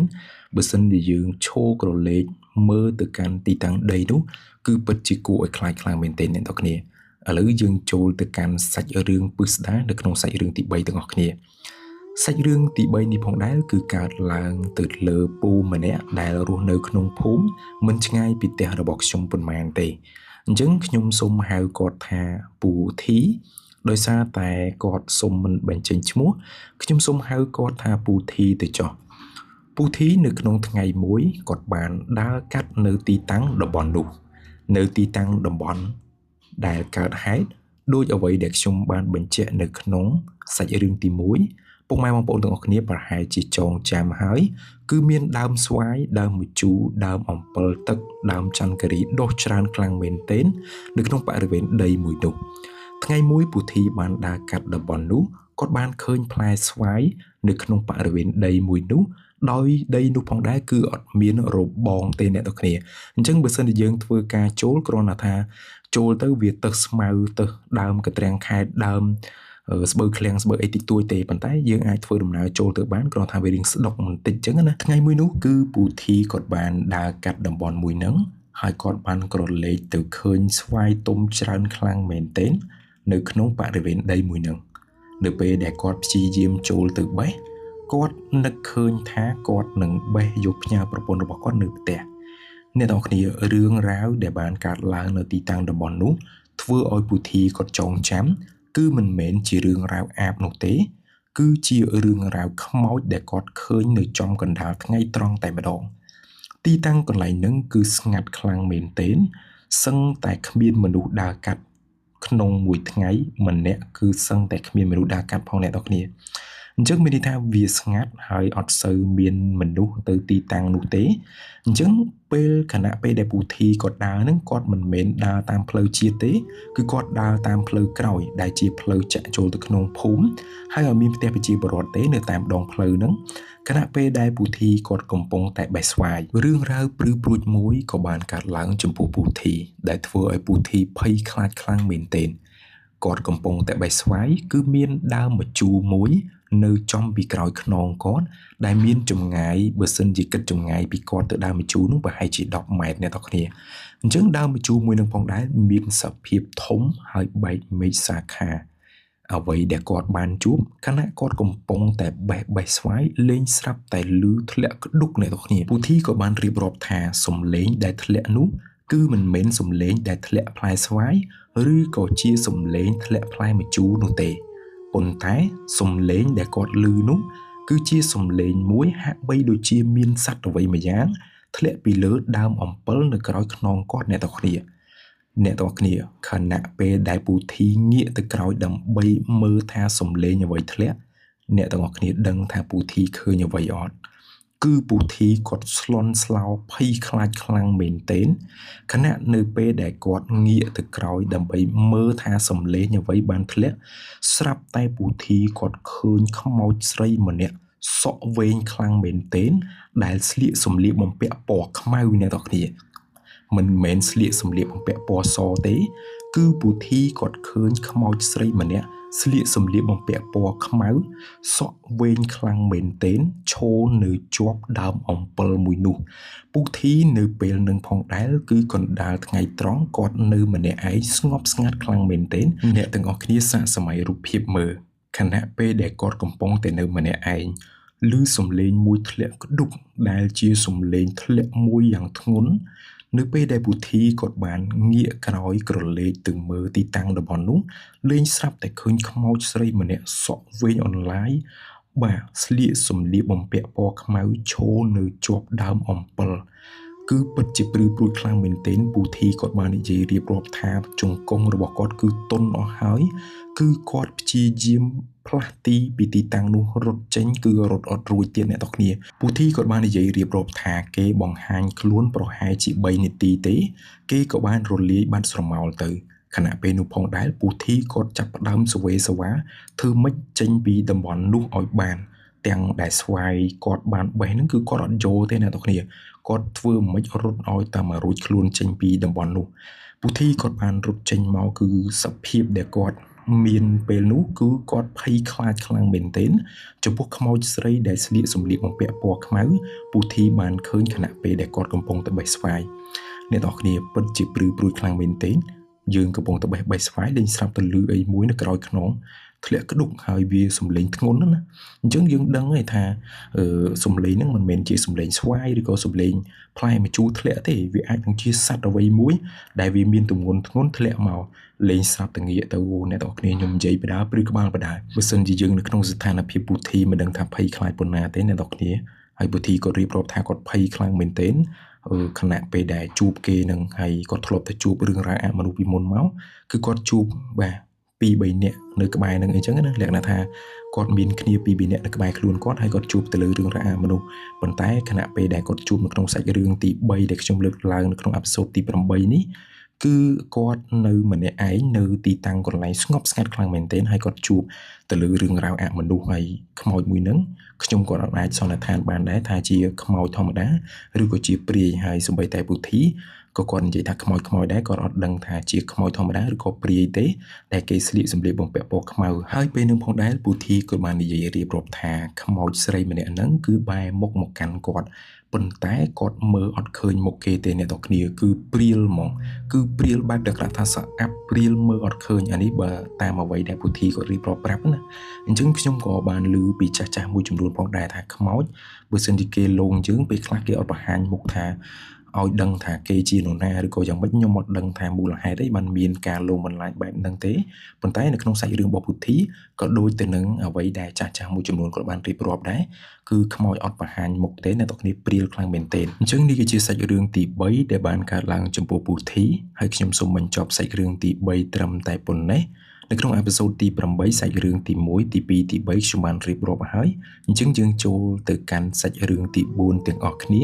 បើសិនជាយើងឈរក្រឡេកមើលទៅកាន់ទីតាំងដីនោះគឺពិតជាគួរឲ្យខ្លាចខ្លាំងមែនទែនអ្នកទាំងគ្នាឥឡូវយើងចូលទៅកាន់សាច់រឿងពិស្ដានៅក្នុងសាច់រឿងទី3ទាំងអស់គ្នាសាច់រឿងទី3នេះផងដែរគឺកើតឡើងទៅលើពូម្នាក់ដែលរស់នៅក្នុងភូមិមិនឆ្ងាយពីផ្ទះរបស់ខ្ញុំប៉ុន្មានទេអញ្ចឹងខ្ញុំសូមហៅគាត់ថាពូធីដោយសារតែគាត់សូមមិនបញ្ចេញឈ្មោះខ្ញុំសូមហៅគាត់ថាពូធីទៅចុះពូធីនៅក្នុងថ្ងៃមួយគាត់បានដើរកាត់នៅទីតាំងតំបន់នោះនៅទីតាំងតំបន់ដែលកើតហេតុដោយអ្វីដែលខ្ញុំបានបញ្ជាក់នៅក្នុងសាច់រឿងទី1ពុកម៉ែបងប្អូនទាំងអស់គ្នាប្រហែលជាចងចាំហើយគឺមានដើមស្វាយដើមម្ជូរដើមអំពិលទឹកដើមចន្ទគិរីដុះច្រើនខ្លាំងមែនទែននៅក្នុងបរិវេណដីមួយនោះថ្ងៃមួយពូធីបានដើរកាត់តំបន់នោះគាត់បានឃើញផ្លែស្វាយនៅក្នុងបរិវេណដីមួយនោះដោយដីនោះផងដែរគឺអត់មានរបងទេអ្នកទាំងគ្នាអញ្ចឹងបើសិនជាយើងធ្វើការចូលគ្រាន់តែថាចូលទៅវាទៅស្មៅទៅដើមកត្រាំងខែដើមស្បូវឃ្លាំងស្បូវអីតិចតួចទេប៉ុន្តែយើងអាចធ្វើដំណើរចូលទៅបានគ្រាន់ថាវារៀងស្ដុកបន្តិចអញ្ចឹងណាថ្ងៃមួយនោះគឺពូធីគាត់បានដើរកាត់តំបន់មួយហ្នឹងហើយគាត់បានក្រឡេកទៅឃើញស្វាយទុំច្រើនខ្លាំងមែនទែននៅក្នុងបរិវេណដីមួយហ្នឹងនៅពេលដែលគាត់ព្យាយាមចូលទៅបេះគាត់នឹកឃើញថាគាត់នឹងបេះយកផ្ញើប្រពន្ធរបស់គាត់នៅផ្ទះអ្នកទាំងគ្នារឿងរ៉ាវដែលបានកើតឡើងនៅទីតាំងតំបន់នោះធ្វើឲ្យពូធីគាត់ចងចាំគឺមិនមែនជារឿងរ៉ាវអាបនោះទេគឺជារឿងរ៉ាវខ្មោចដែលគាត់ឃើញនៅចំកណ្ដាលថ្ងៃត្រង់តែម្ដងទីតាំងកន្លែងហ្នឹងគឺស្ងាត់ខ្លាំងមែនទែនសឹងតែគ្មានមនុស្សដើរកាត់ក្នុងមួយថ្ងៃម្នាក់គឺសឹងតែគ្មានមនុស្សដើរកាត់ផងអ្នកទាំងគ្នាអញ្ចឹងមានន័យថាវាស្ងាត់ហើយអត់សូវមានមនុស្សទៅទីតាំងនោះទេអញ្ចឹងពេលខណៈពេលដែលពូធីគាត់ដើរហ្នឹងគាត់មិនមែនដើរតាមផ្លូវជាតិទេគឺគាត់ដើរតាមផ្លូវក្រោយដែលជាផ្លូវចាក់ចូលទៅក្នុងភូមិហើយអត់មានផ្ទះប្រជាពលរដ្ឋទេនៅតាមដងផ្លូវហ្នឹងខណៈពេលដែលពូធីគាត់កំពុងតែបេះស្វាយរឿងរ៉ាវព្រឺព្រួចមួយក៏បានកើតឡើងចំពោះពូធីដែលធ្វើឲ្យពូធីភ័យខ្លាចខ្លាំងមែនទែនគាត់កំពុងតែបេះស្វាយគឺមានដើមម្ជូរមួយនៅចំពីក្រោយខ្នងគាត់ដែលមានចម្ងាយបើសិនជាគិតចម្ងាយពីគាត់ទៅដើមម្ជូរនោះប្រហែលជា10ម៉ែត្រអ្នកទាំងគ្នាអញ្ចឹងដើមម្ជូរមួយនឹងផងដែរមានសភាពធំហើយបែកមេឃសាខាអ្វីដែលគាត់បានជួបខណៈគាត់កំពុងតែបេះស្វាយលេងស្រាប់តែលឺធ្លាក់ក្ដុកអ្នកទាំងគ្នាពូធីក៏បានរៀបរាប់ថាសំឡេងដែលធ្លាក់នោះគឺមិនមែនសំឡេងដែលធ្លាក់ផ្លែស្វាយឬក៏ជាសំឡេងធ្លាក់ផ្លែម្ជូរនោះទេប៉ុន្តែសំឡេងដែលគាត់ឮនោះគឺជាសំឡេងមួយហាក់បីដូចជាមានសត្វអ្វីម្យ៉ាងធ្លាក់ពីលើដើមអំពិលនៅក្រោយខ្នងគាត់អ្នកទាំងគ្នាខណៈពេលដែលពូធីងាកទៅក្រោយដើម្បីមើលថាសំឡេងអ្វីធ្លាក់អ្នកទាំងអស់គ្នាដឹងថាពូធីឃើញអ្វីអត់គឺពូធីគាត់ស្លន់ស្លោភ័យខ្លាចខ្លាំងមែនទែនខណៈនៅពេលដែលគាត់ងាកទៅក្រោយដើម្បីមើលថាសំឡេងអ្វីបានធ្លាក់ស្រាប់តែពូធីគាត់ឃើញខ្មោចស្រីម្នាក់សក់វែងខ្លាំងមែនទែនដែលស្លៀកសម្លៀកបំពាក់ពណ៌ខ្មៅអ្នកទាំងគ្នាមិនមែនស្លៀកសម្លៀកបំពាក់ពណ៌សទេគឺពូធីគាត់ឃើញខ្មោចស្រីម្នាក់ស្លៀកសម្លៀកបំពាក់ពណ៌ខ្មៅសក់វែងខ្លាំងមែនទែនឈរនៅជាប់ដើមអំពិលមួយនោះពូធីនៅពេលនឹងផងដែរគឺកណ្ដាលថ្ងៃត្រង់គាត់នៅម្នាក់ឯងស្ងប់ស្ងាត់ខ្លាំងមែនទែនអ្នកទាំងអស់គ្នាសាកសម័យរូបភាពមើលខណៈពេលដែលគាត់កំពុងតែនៅម្នាក់ឯងឮសំឡេងមួយធ្លាក់ក្ដុកដែលជាសំឡេងធ្លាក់មួយយ៉ាងធ្ងន់នៅពេលដែលពូធីគាត់បានងាកក្រោយក្រឡេកទៅមើលទីតាំងតំបន់នោះលេងស្រាប់តែឃើញខ្មោចស្រីម្នាក់សក់វែងអន្លាយបាទស្លៀកសម្លៀកបំពាក់ពណ៌ខ្មៅឈរនៅជាប់ដើមអំពិលគឺពិតជាព្រឺព្រួចខ្លាំងមែនទែនពូធីគាត់បាននិយាយរៀបរាប់ថាជង្គង់របស់គាត់គឺទន់អស់ហើយគឺគាត់ព្យាយាមផ្លាស់ទីពីទីតាំងនោះរត់ចេញគឺរត់អត់រួចទៀតអ្នកទាំងគ្នាពូធីគាត់បាននិយាយរៀបរាប់ថាគេបង្ហាញខ្លួនប្រហែលជា3នាទីទេគេក៏បានរលាយបានស្រមោលទៅខណៈពេលនោះផងដែរពូធីគាត់ចាប់ផ្ដើមសវេសវាធ្វើម៉េចចេញពីតំបន់នោះឲ្យបាន ទាំងដែលស្វាយគាត់បានបេះហ្នឹងគឺគាត់អត់យកទេអ្នកទាំងគ្នាគាត់ធ្វើមិនរត់ឲ្យតាមរួចខ្លួនចេញពីតំបន់នោះពុធីគាត់បានរត់ចេញមកគឺសភាពដែលគាត់មានពេលនោះគឺគាត់ភ័យខ្លាចខ្លាំងមែនទែនចំពោះខ្មោចស្រីដែលស្លៀកសម្លៀកបំពាក់ពណ៌ខ្មៅពុធីបានឃើញខណៈពេលដែលគាត់កំពុងតែបេះស្វាយអ្នកទាំងគ្នាពិតជាព្រឺព្រួយខ្លាំងមែនទែនយើងកំពុងតែបេះស្វាយលេងស្រាប់ទៅលឺអីមួយនៅក្រោយខ្នងធ្លាក់ក្ដុកហើយវាសំឡេងធ្ងន់ណាអញ្ចឹងយើងដឹងហើយថាសំឡេងហ្នឹងមិនមែនជាសំឡេងស្វាយឬក៏សំឡេងផ្លែម្ជូរធ្លាក់ទេវាអាចនឹងជាសត្វអ្វីមួយដែលវាមានទម្ងន់ធ្ងន់ធ្លាក់មកលេងស្រាប់តែងាកទៅអ្នកទាំងគ្នាខ្ញុំនិយាយបដាព្រឺក្បាលបដាបើសិនជាយើងនៅក្នុងស្ថានភាពពុធីមិនដឹងថាភ័យខ្លាចប៉ុណ្ណាទេអ្នកទាំងគ្នាហើយពុធីក៏រៀបរាប់ថាគាត់ភ័យខ្លាំងមែនទែនខណៈពេលដែលជួបគេនឹងហើយគាត់ធ្លាប់តែជួបរឿងរ៉ាវអមនុស្សពីមុនមកគឺគាត់ជួបបាទ2-3នាក់នៅក្បែរនឹងអីចឹងណាលក្ខណៈថាគាត់មានគ្នា2-3នាក់នៅក្បែរខ្លួនគាត់ហើយគាត់ជួបទៅលើរឿងរ៉ាវអមនុស្សប៉ុន្តែខណៈពេលដែលគាត់ជួបនៅក្នុងសាច់រឿងទី3ដែលខ្ញុំលើកឡើងនៅក្នុងអេពីសូតទី8នេះគឺគាត់នៅម្នាក់ឯងនៅទីតាំងកន្លែងស្ងប់ស្ងាត់ខ្លាំងមែនទែនហើយគាត់ជួបទៅលើរឿងរ៉ាវអមនុស្សហើយខ្មោចមួយនឹងខ្ញុំក៏អាចសន្និដ្ឋានបានដែរថាជាខ្មោចធម្មតាឬក៏ជាព្រាយហើយសូម្បីតែពុធីក៏គាត់និយាយថាខ្មោចដែរគាត់អត់ដឹងថាជាខ្មោចធម្មតាឬក៏ព្រាយទេដែលគេស្លៀកសម្លៀកបំពាក់ពណ៌ខ្មៅហើយពេលនឹងផងដែរពុធីក៏បាននិយាយរៀបរាប់ថាខ្មោចស្រីម្នាក់ហ្នឹងគឺបែរមុខមកកាន់គាត់ប៉ុន្តែគាត់មើលអត់ឃើញមុខគេទេអ្នកទាំងគ្នាគឺព្រាលហ្មងគឺព្រាលបែបដែលគាត់ថាស្អាប់ព្រាលមើលអត់ឃើញអានេះបើតាមអ្វីដែលពុធីគាត់រៀបរាប់ប្រាប់ណាអញ្ចឹងខ្ញុំក៏បានឮពីចាស់ៗមួយចំនួនផងដែរថាខ្មោចបើសិនជាគេលងយើងពេលខ្លះគេអត់បង្ហាញមុខថាឲ្យដឹងថាគេជានរណាឬក៏យ៉ាងម៉េចខ្ញុំអត់ដឹងថាមូលហេតុអីបានមានការលងបន្លាចបែបហ្នឹងទេប៉ុន្តែនៅក្នុងសាច់រឿងរបស់ពុធីក៏ដូចទៅនឹងអ្វីដែលចាស់ៗមួយចំនួនគាត់បានរៀបរាប់ដែរគឺខ្មោចអត់បង្ហាញមុខទេអ្នកទាំងគ្នាព្រាលខ្លាំងមែនទែនអញ្ចឹងនេះគឺជាសាច់រឿងទី3ដែលបានកើតឡើងចំពោះពុធីហើយខ្ញុំសូមបញ្ចប់សាច់រឿងទី3ត្រឹមតែប៉ុណ្ណេះនៅក្នុងអេពីសូតទី8សាច់រឿងទី1ទី2ទី3ខ្ញុំបានរៀបរាប់ហើយអញ្ចឹងយើងចូលទៅកាន់សាច់រឿងទី4ទាំងអស់គ្នា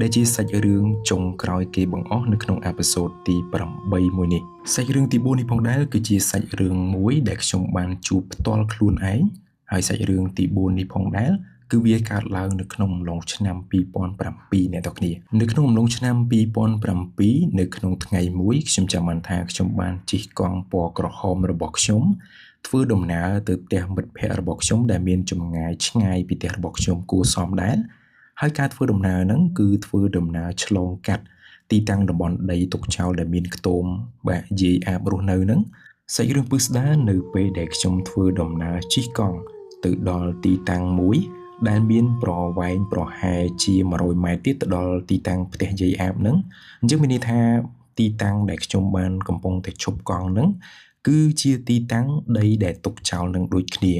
ដែលជាសាច់រឿងចុងក្រោយគេបង្អស់នៅក្នុងអេពីសូតទី8មួយនេះសាច់រឿងទី4នេះផងដែរគឺជាសាច់រឿងមួយដែលខ្ញុំបានជួបផ្ទាល់ខ្លួនឯងហើយសាច់រឿងទី4នេះផងដែរគឺវាកើតឡើងនៅក្នុងអំឡុងឆ្នាំ2007អ្នកទាំងគ្នានៅក្នុងអំឡុងឆ្នាំ2007នៅក្នុងថ្ងៃមួយខ្ញុំចាំបានថាខ្ញុំបានជិះកង់ពណ៌ក្រហមរបស់ខ្ញុំធ្វើដំណើរទៅផ្ទះមិត្តភ័ក្តិរបស់ខ្ញុំដែលមានចម្ងាយឆ្ងាយពីផ្ទះរបស់ខ្ញុំគួរសមដែរហើយការធ្វើដំណើរហ្នឹងគឺធ្វើដំណើរឆ្លងកាត់ទីតាំងតំបន់ដីទុកចោលដែលមានខ្ទមបាទយាយអាបរស់នៅហ្នឹងសាច់រឿងពិស្ដារនៅពេលដែលខ្ញុំធ្វើដំណើរជិះកង់ទៅដល់ទីតាំងមួយដែលមានប្រវែងប្រហែលជា100ម៉ែត្រទៀតទៅដល់ទីតាំងផ្ទះយាយអាបហ្នឹងអញ្ចឹងមានន័យថាទីតាំងដែលខ្ញុំបានកំពុងតែឈប់កង់ហ្នឹងគឺជាទីតាំងដីដែលទុកចោលនឹងដូចគ្នា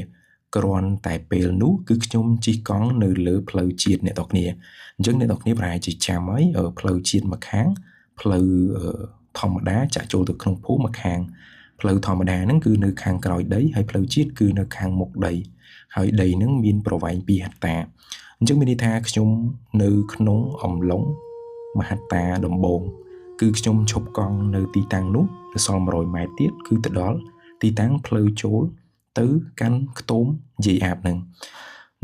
គ្រាន់តែពេលនោះគឺខ្ញុំជិះកង់នៅលើផ្លូវជាតិអ្នកទាំងគ្នាអញ្ចឹងអ្នកទាំងគ្នាប្រហែលជាចាំហើយផ្លូវជាតិមួយខាងផ្លូវធម្មតាចាក់ចូលទៅក្នុងភូមិមួយខាងផ្លូវធម្មតាហ្នឹងគឺនៅខាងក្រោយដីហើយផ្លូវជាតិគឺនៅខាងមុខដីហើយដីហ្នឹងមានប្រវែង2ហិកតាអញ្ចឹងមានន័យថាខ្ញុំនៅក្នុងអំឡុងមហត្តាដំបូងគឺខ្ញុំឈប់កង់នៅទីតាំងនោះនៅសល់100ម៉ែត្រទៀតគឺទៅដល់ទីតាំងផ្លូវចូលទៅកាន់ខ្ទមយាយអាបហ្នឹង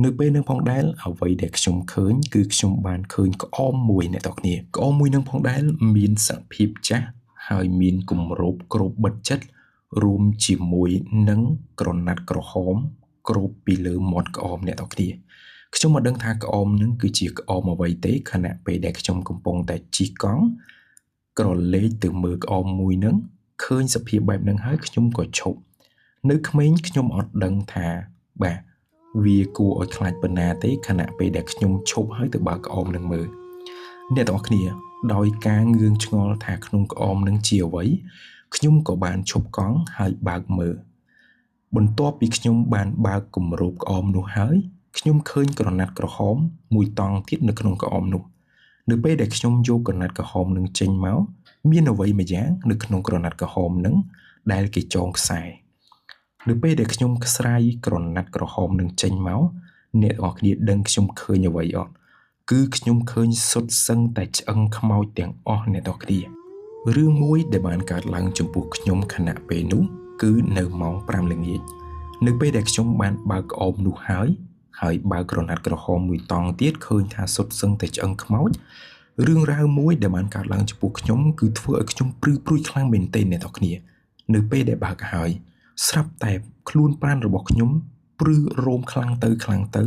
នៅពេលនឹងផងដែរអ្វីដែលខ្ញុំឃើញគឺខ្ញុំបានឃើញក្អមមួយអ្នកទាំងគ្នាក្អមមួយនឹងផងដែរមានសភាពចាស់ហើយមានគម្របគ្របបិទចិត្តរួមជាមួយនឹងក្រណាត់ក្រហមគ្របពីលើមាត់ក្អមអ្នកទាំងគ្នាខ្ញុំមិនដឹងថាក្អមនឹងគឺជាក្អមអ្វីទេខណៈពេលដែលខ្ញុំកំពុងតែជិះកង់ក្រឡេកទៅមើលក្អមមួយនឹងឃើញសភាពបែបនឹងហើយខ្ញុំក៏ឈប់នៅក្មេងខ្ញុំអត់ដឹងថាបាទវាគួរឲ្យខ្លាចប៉ុណ្ណាទេខណៈពេលដែលខ្ញុំឈប់ហើយទៅបើកក្អមនឹងមើលអ្នកទាំងអស់គ្នាដោយការងឿងឆ្ងល់ថាក្នុងក្អមនឹងជាអ្វីខ្ញុំក៏បានឈប់កង់ហើយបើកមើលបន្ទាប់ពីខ្ញុំបានបើកគម្របក្អមនោះហើយខ្ញុំឃើញក្រណាត់ក្រហមមួយតង់ទៀតនៅក្នុងក្អមនោះនៅពេលដែលខ្ញុំយកក្រណាត់ក្រហមនឹងចេញមកមានអ្វីមួយយ៉ាងនៅក្នុងក្រណាត់ក្រហមនឹងដែលគេចងខ្សែនៅពេលដែលខ្ញុំខ្ស្រាយក្រណាត់ក្រហមនឹងចេញមកអ្នកទាំងអស់គ្នាដឹងខ្ញុំឃើញអ្វីអត់គឺខ្ញុំឃើញសុទ្ធសឹងតែឆ្អឹងខ្មោចទាំងអស់អ្នកទាំងអស់គ្នារឿងមួយដែលបានកើតឡើងចំពោះខ្ញុំខណៈពេលនោះគឺនៅម៉ោង5ល្ងាចនៅពេលដែលខ្ញុំបានបើកក្អមនោះហើយ ហើយបើកក្រណាត់ក្រហមមួយតង់ទៀតឃើញថាសុទ្ធសឹងតែឆ្អឹងខ្មោចរឿងរ៉ាវមួយដែលបានកើតឡើងចំពោះខ្ញុំគឺធ្វើឲ្យខ្ញុំព្រឺព្រួយខ្លាំងមែនទែនអ្នកទាំងគ្នានៅពេលដែលបើកហើយស្រាប់តែខ្លួនប្រាណរបស់ខ្ញុំព្រឺរោមខ្លាំងទៅខ្លាំងទៅ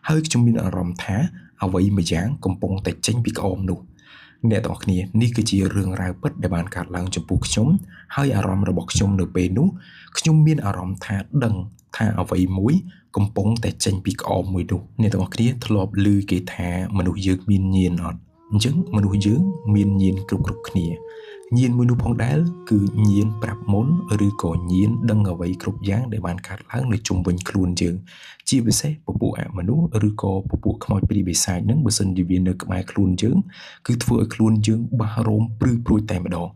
ហើយខ្ញុំមានអារម្មណ៍ថាអ្វីមួយយ៉ាងកំពុងតែចេញពីក្អមនោះអ្នកទាំងអស់គ្នានេះគឺជារឿងរ៉ាវពិតដែលបានកើតឡើងចំពោះខ្ញុំហើយអារម្មណ៍របស់ខ្ញុំនៅពេលនោះខ្ញុំមានអារម្មណ៍ថាដឹងថាអ្វីមួយកំពុងតែចេញពីក្អមមួយនោះអ្នកទាំងអស់គ្នាធ្លាប់ឮគេថាមនុស្សយើងមានញាណអត់អញ្ចឹងមនុស្សយើងមានញាណគ្រប់គ្រប់គ្នាញាណមួយនោះផងដែរគឺញាណប្រាប់មុនឬក៏ញាណដឹងអ្វីគ្រប់យ៉ាងដែលបានកើតឡើងនៅជុំវិញខ្លួនយើងជាពិសេសពពួកអមនុស្សឬក៏ពពួកខ្មោចព្រាយបិសាចនឹងបើសិនជាវានៅក្បែរខ្លួនយើងគឺធ្វើឲ្យខ្លួនយើងបាសរោមព្រឺព្រួយតែម្ដង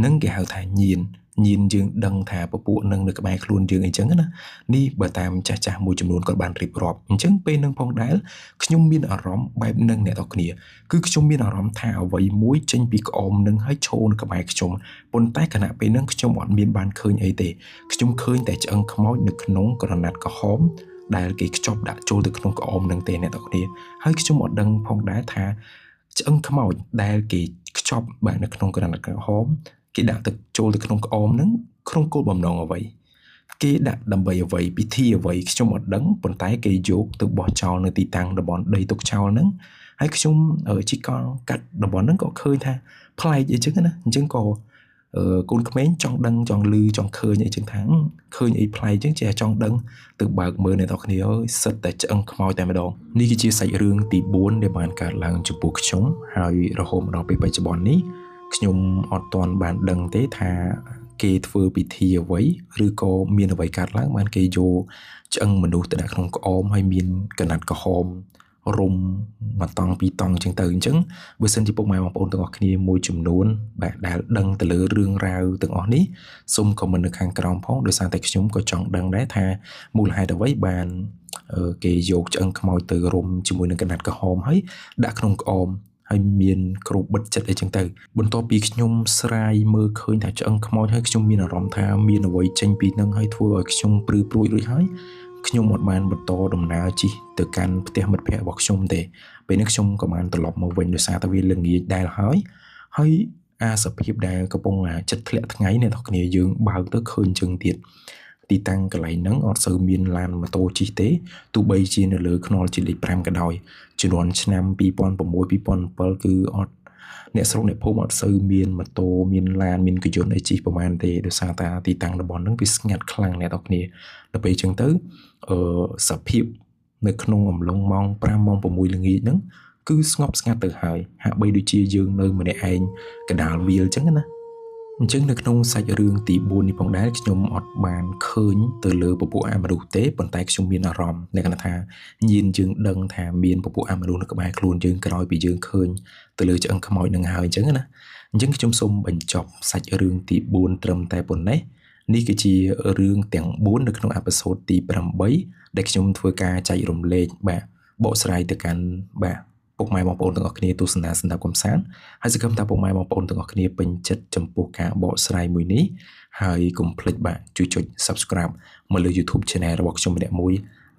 នឹងគេហៅថាញាណយើងដឹងថាពពួកនឹងនៅក្បែរខ្លួនយើងអីចឹងណានេះបើតាមចាស់ចាស់មួយចំនួនគាត់បានរៀបរាប់អញ្ចឹងពេលនឹងផងដែរខ្ញុំមានអារម្មណ៍បែបនឹងអ្នកទាំងគ្នាគឺខ្ញុំមានអារម្មណ៍ថាអ្វីមួយចេញពីក្អមនឹងហើយឈរនៅក្បែរខ្ញុំប៉ុន្តែខណៈពេលនឹងខ្ញុំអត់មានបានឃើញអីទេខ្ញុំឃើញតែឆ្អឹងខ្មោចនៅក្នុងក្រណាត់ក្រហមដែលគេខ្ចប់ដាក់ចូលទៅក្នុងក្អមនឹងទេអ្នកទាំងគ្នាហើយខ្ញុំអត់ដឹងផងដែរថាឆ្អឹងខ្មោចដែលគេខ្ចប់បាទនៅក្នុងក្រណាត់ក្រហមគេដាក់ទៅចូលទៅក្នុងក្អមហ្នឹងក្នុងគោលបំណងអ្វីគេដាក់ដើម្បីអ្វីពិធីអ្វីខ្ញុំអត់ដឹងប៉ុន្តែគេយកទៅបោះចោលនៅទីតាំងតំបន់ដីទុកចោលហ្នឹងហើយខ្ញុំជីកលកាត់តំបន់ហ្នឹងក៏ឃើញថាប្លែកអីចឹងណាអញ្ចឹងក៏កូនក្មេងចង់ដឹងចង់ឮចង់ឃើញអីចឹងថាឃើញអីប្លែកចឹងចេះចង់ដឹងទៅបើកមើលអ្នកនរគ្នាអើយសិតតែឆ្អឹងខ្មោចតែម្ដងនេះគឺជាសាច់រឿងទី4ដែលបានកើតឡើងចំពោះខ្ញុំហើយរហូតមកដល់ពេលបច្ចុប្បន្ននេះខ្ញុំអត់ទាន់បានដឹងទេថាគេធ្វើពិធីអ្វីឬក៏មានអ្វីកើតឡើងបានគេយកឆ្អឹងមនុស្សទៅដាក់ក្នុងក្អមហើយមានកណាត់ក្រហមរុំមួយតង់ពីរតង់អញ្ចឹងទៅអញ្ចឹងបើសិនជាពុកម៉ែបងប្អូនទាំងអស់គ្នាមួយចំនួនបាទដែលដឹងទៅលើរឿងរ៉ាវទាំងអស់នេះសូម comment នៅខាងក្រោមផងដោយសារតែខ្ញុំក៏ចង់ដឹងដែរថាមូលហេតុអ្វីបានគេយកឆ្អឹងខ្មោចទៅរុំជាមួយនឹងកណាត់ក្រហមហើយដាក់ក្នុងក្អមហើយមានគ្របបិទចិត្តអីចឹងទៅបន្ទាប់ពីខ្ញុំស្រាយមើលឃើញថាឆ្អឹងខ្មោចហើយខ្ញុំមានអារម្មណ៍ថាមានអ្វីចេញពីនឹងហើយធ្វើឲ្យខ្ញុំព្រឺព្រួយរួចហើយខ្ញុំអត់បានបន្តដំណើរជិះទៅកាន់ផ្ទះមិត្តភ័ក្តិរបស់ខ្ញុំទេពេលនេះខ្ញុំក៏បានត្រឡប់មកវិញដោយសារតែវាល្ងាចដែលហើយហើយអាសភាពដែលកំពុងចិត្តធ្លាក់ថ្ងៃអ្នកនរគ្នាយើងបើកទៅឃើញចឹងទៀតទីតាំងកន្លែងហ្នឹងអត់សូវមានឡានម៉ូតូជិះទេទោះបីជានៅលើខ្នល់ជាលេខ5ក៏ដោយជំនាន់ឆ្នាំ2006 2007គឺអត់អ្នកស្រុកអ្នកភូមិអត់សូវមានម៉ូតូមានឡានមានកយន្តអីជិះប្រហែលទេដោយសារតែទីតាំងតំបន់ហ្នឹងវាស្ងាត់ខ្លាំងអ្នកនរគ្នាដល់ពេលអញ្ចឹងទៅសភាពនៅក្នុងអំឡុងម៉ោង5ម៉ោង6ល្ងាចហ្នឹងគឺស្ងប់ស្ងាត់ទៅហើយហាក់បីដូចជាយើងនៅម្នាក់ឯងកណ្ដាលវាលអញ្ចឹងណាអញ្ចឹងនៅក្នុងសាច់រឿងទី4នេះផងដែរខ្ញុំអត់បានឃើញទៅលើពពួកអមនុស្សទេប៉ុន្តែខ្ញុំមានអារម្មណ៍ในខណៈថាញាណយើងដឹងថាមានពពួកអមនុស្សនៅក្បែរខ្លួនយើងក្រោយពីយើងឃើញទៅលើឆ្អឹងខ្មោចនឹងហើយអញ្ចឹងណាអញ្ចឹងខ្ញុំសូមបញ្ចប់សាច់រឿងទី4ត្រឹមតែប៉ុណ្ណេះនេះគឺជារឿងទាំង4នៅក្នុង episode ទី8ដែលខ្ញុំធ្វើការចែករំលែកបាទបកស្រាយទៅកាន់បាទពុកម៉ែបងប្អូនទាំងអស់គ្នាទស្សនាស្ដាប់កំសាន្តហើយសង្ឃឹមថាពុកម៉ែបងប្អូនទាំងអស់គ្នាពេញចិត្តចំពោះការបកស្រាយមួយនេះហើយកុំភ្លេចបាទជួយចុច Subscribe មកលើ YouTube Channel របស់ខ្ញុំម្នាក់មួយ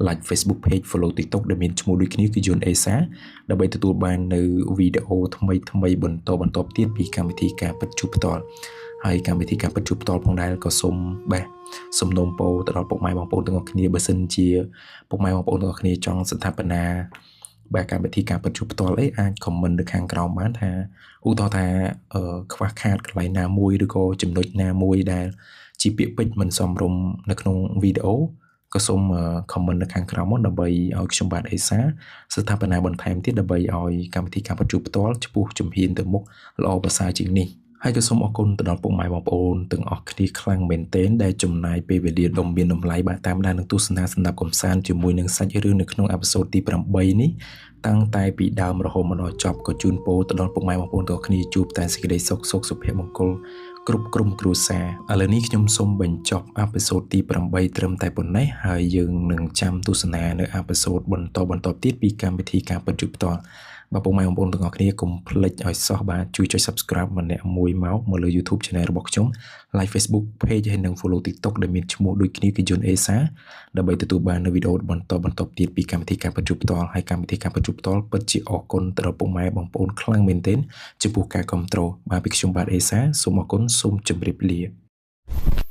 like Facebook Page follow TikTok ដែលមានឈ្មោះដូចគ្នាគឺយុនអេសាដើម្បីទទួលបាននៅវីដេអូថ្មីថ្មីបន្តបន្តទៀតពីកម្មវិធីការពិតជួបផ្ទាល់ហើយកម្មវិធីការពិតជួបផ្ទាល់ផងដែរក៏សូមបាទសំណូមពរទៅដល់ពុកម៉ែបងប្អូនទាំងអស់គ្នាបើសិនជាពុកម៉ែបងប្អូនទាំងអស់គ្នាចង់ស្ថាបនាបាទកម្មវិធីការពិតជួបផ្ទាល់អីអាច comment នៅខាងក្រោមបានថាឧទាហរណ៍ថាខ្វះខាតកន្លែងណាមួយឬក៏ចំណុចណាមួយដែលជាពាក្យពេចន៍មិនសមរម្យនៅក្នុងវីដេអូក៏សូម comment នៅខាងក្រោមមកដើម្បីឲ្យខ្ញុំបាទអេសាស្ថាបនាបន្ថែមទៀតដើម្បីឲ្យកម្មវិធីការពិតជួបផ្ទាល់ឆ្ពោះជំហានទៅមុខល្អប្រសើរជាងនេះហើយក៏សូមអរគុណទៅដល់ពុកម៉ែបងប្អូនទាំងអស់គ្នាខ្លាំងមែនទែនដែលចំណាយពេលវេលាដ៏មានតម្លៃបាទតាមដាននិងទស្សនាស្ដាប់កំសាន្តជាមួយនឹងសាច់រឿងនៅក្នុង episode ទី8នេះតាំងតែពីដើមរហូតមកដល់ចប់ក៏ជូនពរទៅដល់ពុកម៉ែបងប្អូនទាំងអស់គ្នាជួបតែសេចក្តីសុខសុខសុភមង្គល គ្រប់ក្រុមគ្រួសារឥឡូវនេះខ្ញុំសូមបញ្ចប់ episode ទី8ត្រឹមតែប៉ុណ្ណេះហើយយើងនឹងចាំទស្សនានៅ episode បន្តបន្តទៀតពីកម្មវិធីការពិតជួបផ្ទាល់បាទពុកម៉ែបងប្អូនទាំងអស់គ្នាកុំភ្លេចឲ្យសោះបាទជួយចុច Subscribe ម្នាក់មួយមកមកលើ YouTube Channel របស់ខ្ញុំ Like Facebook Page ហើយនិង Follow TikTok ដែលមានឈ្មោះដូចគ្នាគឺយុនអេសាដើម្បីទទួលបាននូវវីដេអូបន្តបន្តទៀតពីកម្មវិធីការពិតជួបផ្ទាល់ហើយកម្មវិធីការពិតជួបផ្ទាល់ពិតជាអរគុណទៅដល់ពុកម៉ែបងប្អូនខ្លាំងមែនទែនចំពោះការគាំទ្របាទពីខ្ញុំបាទអេសាសូមអរគុណសូមជម្រាបលា។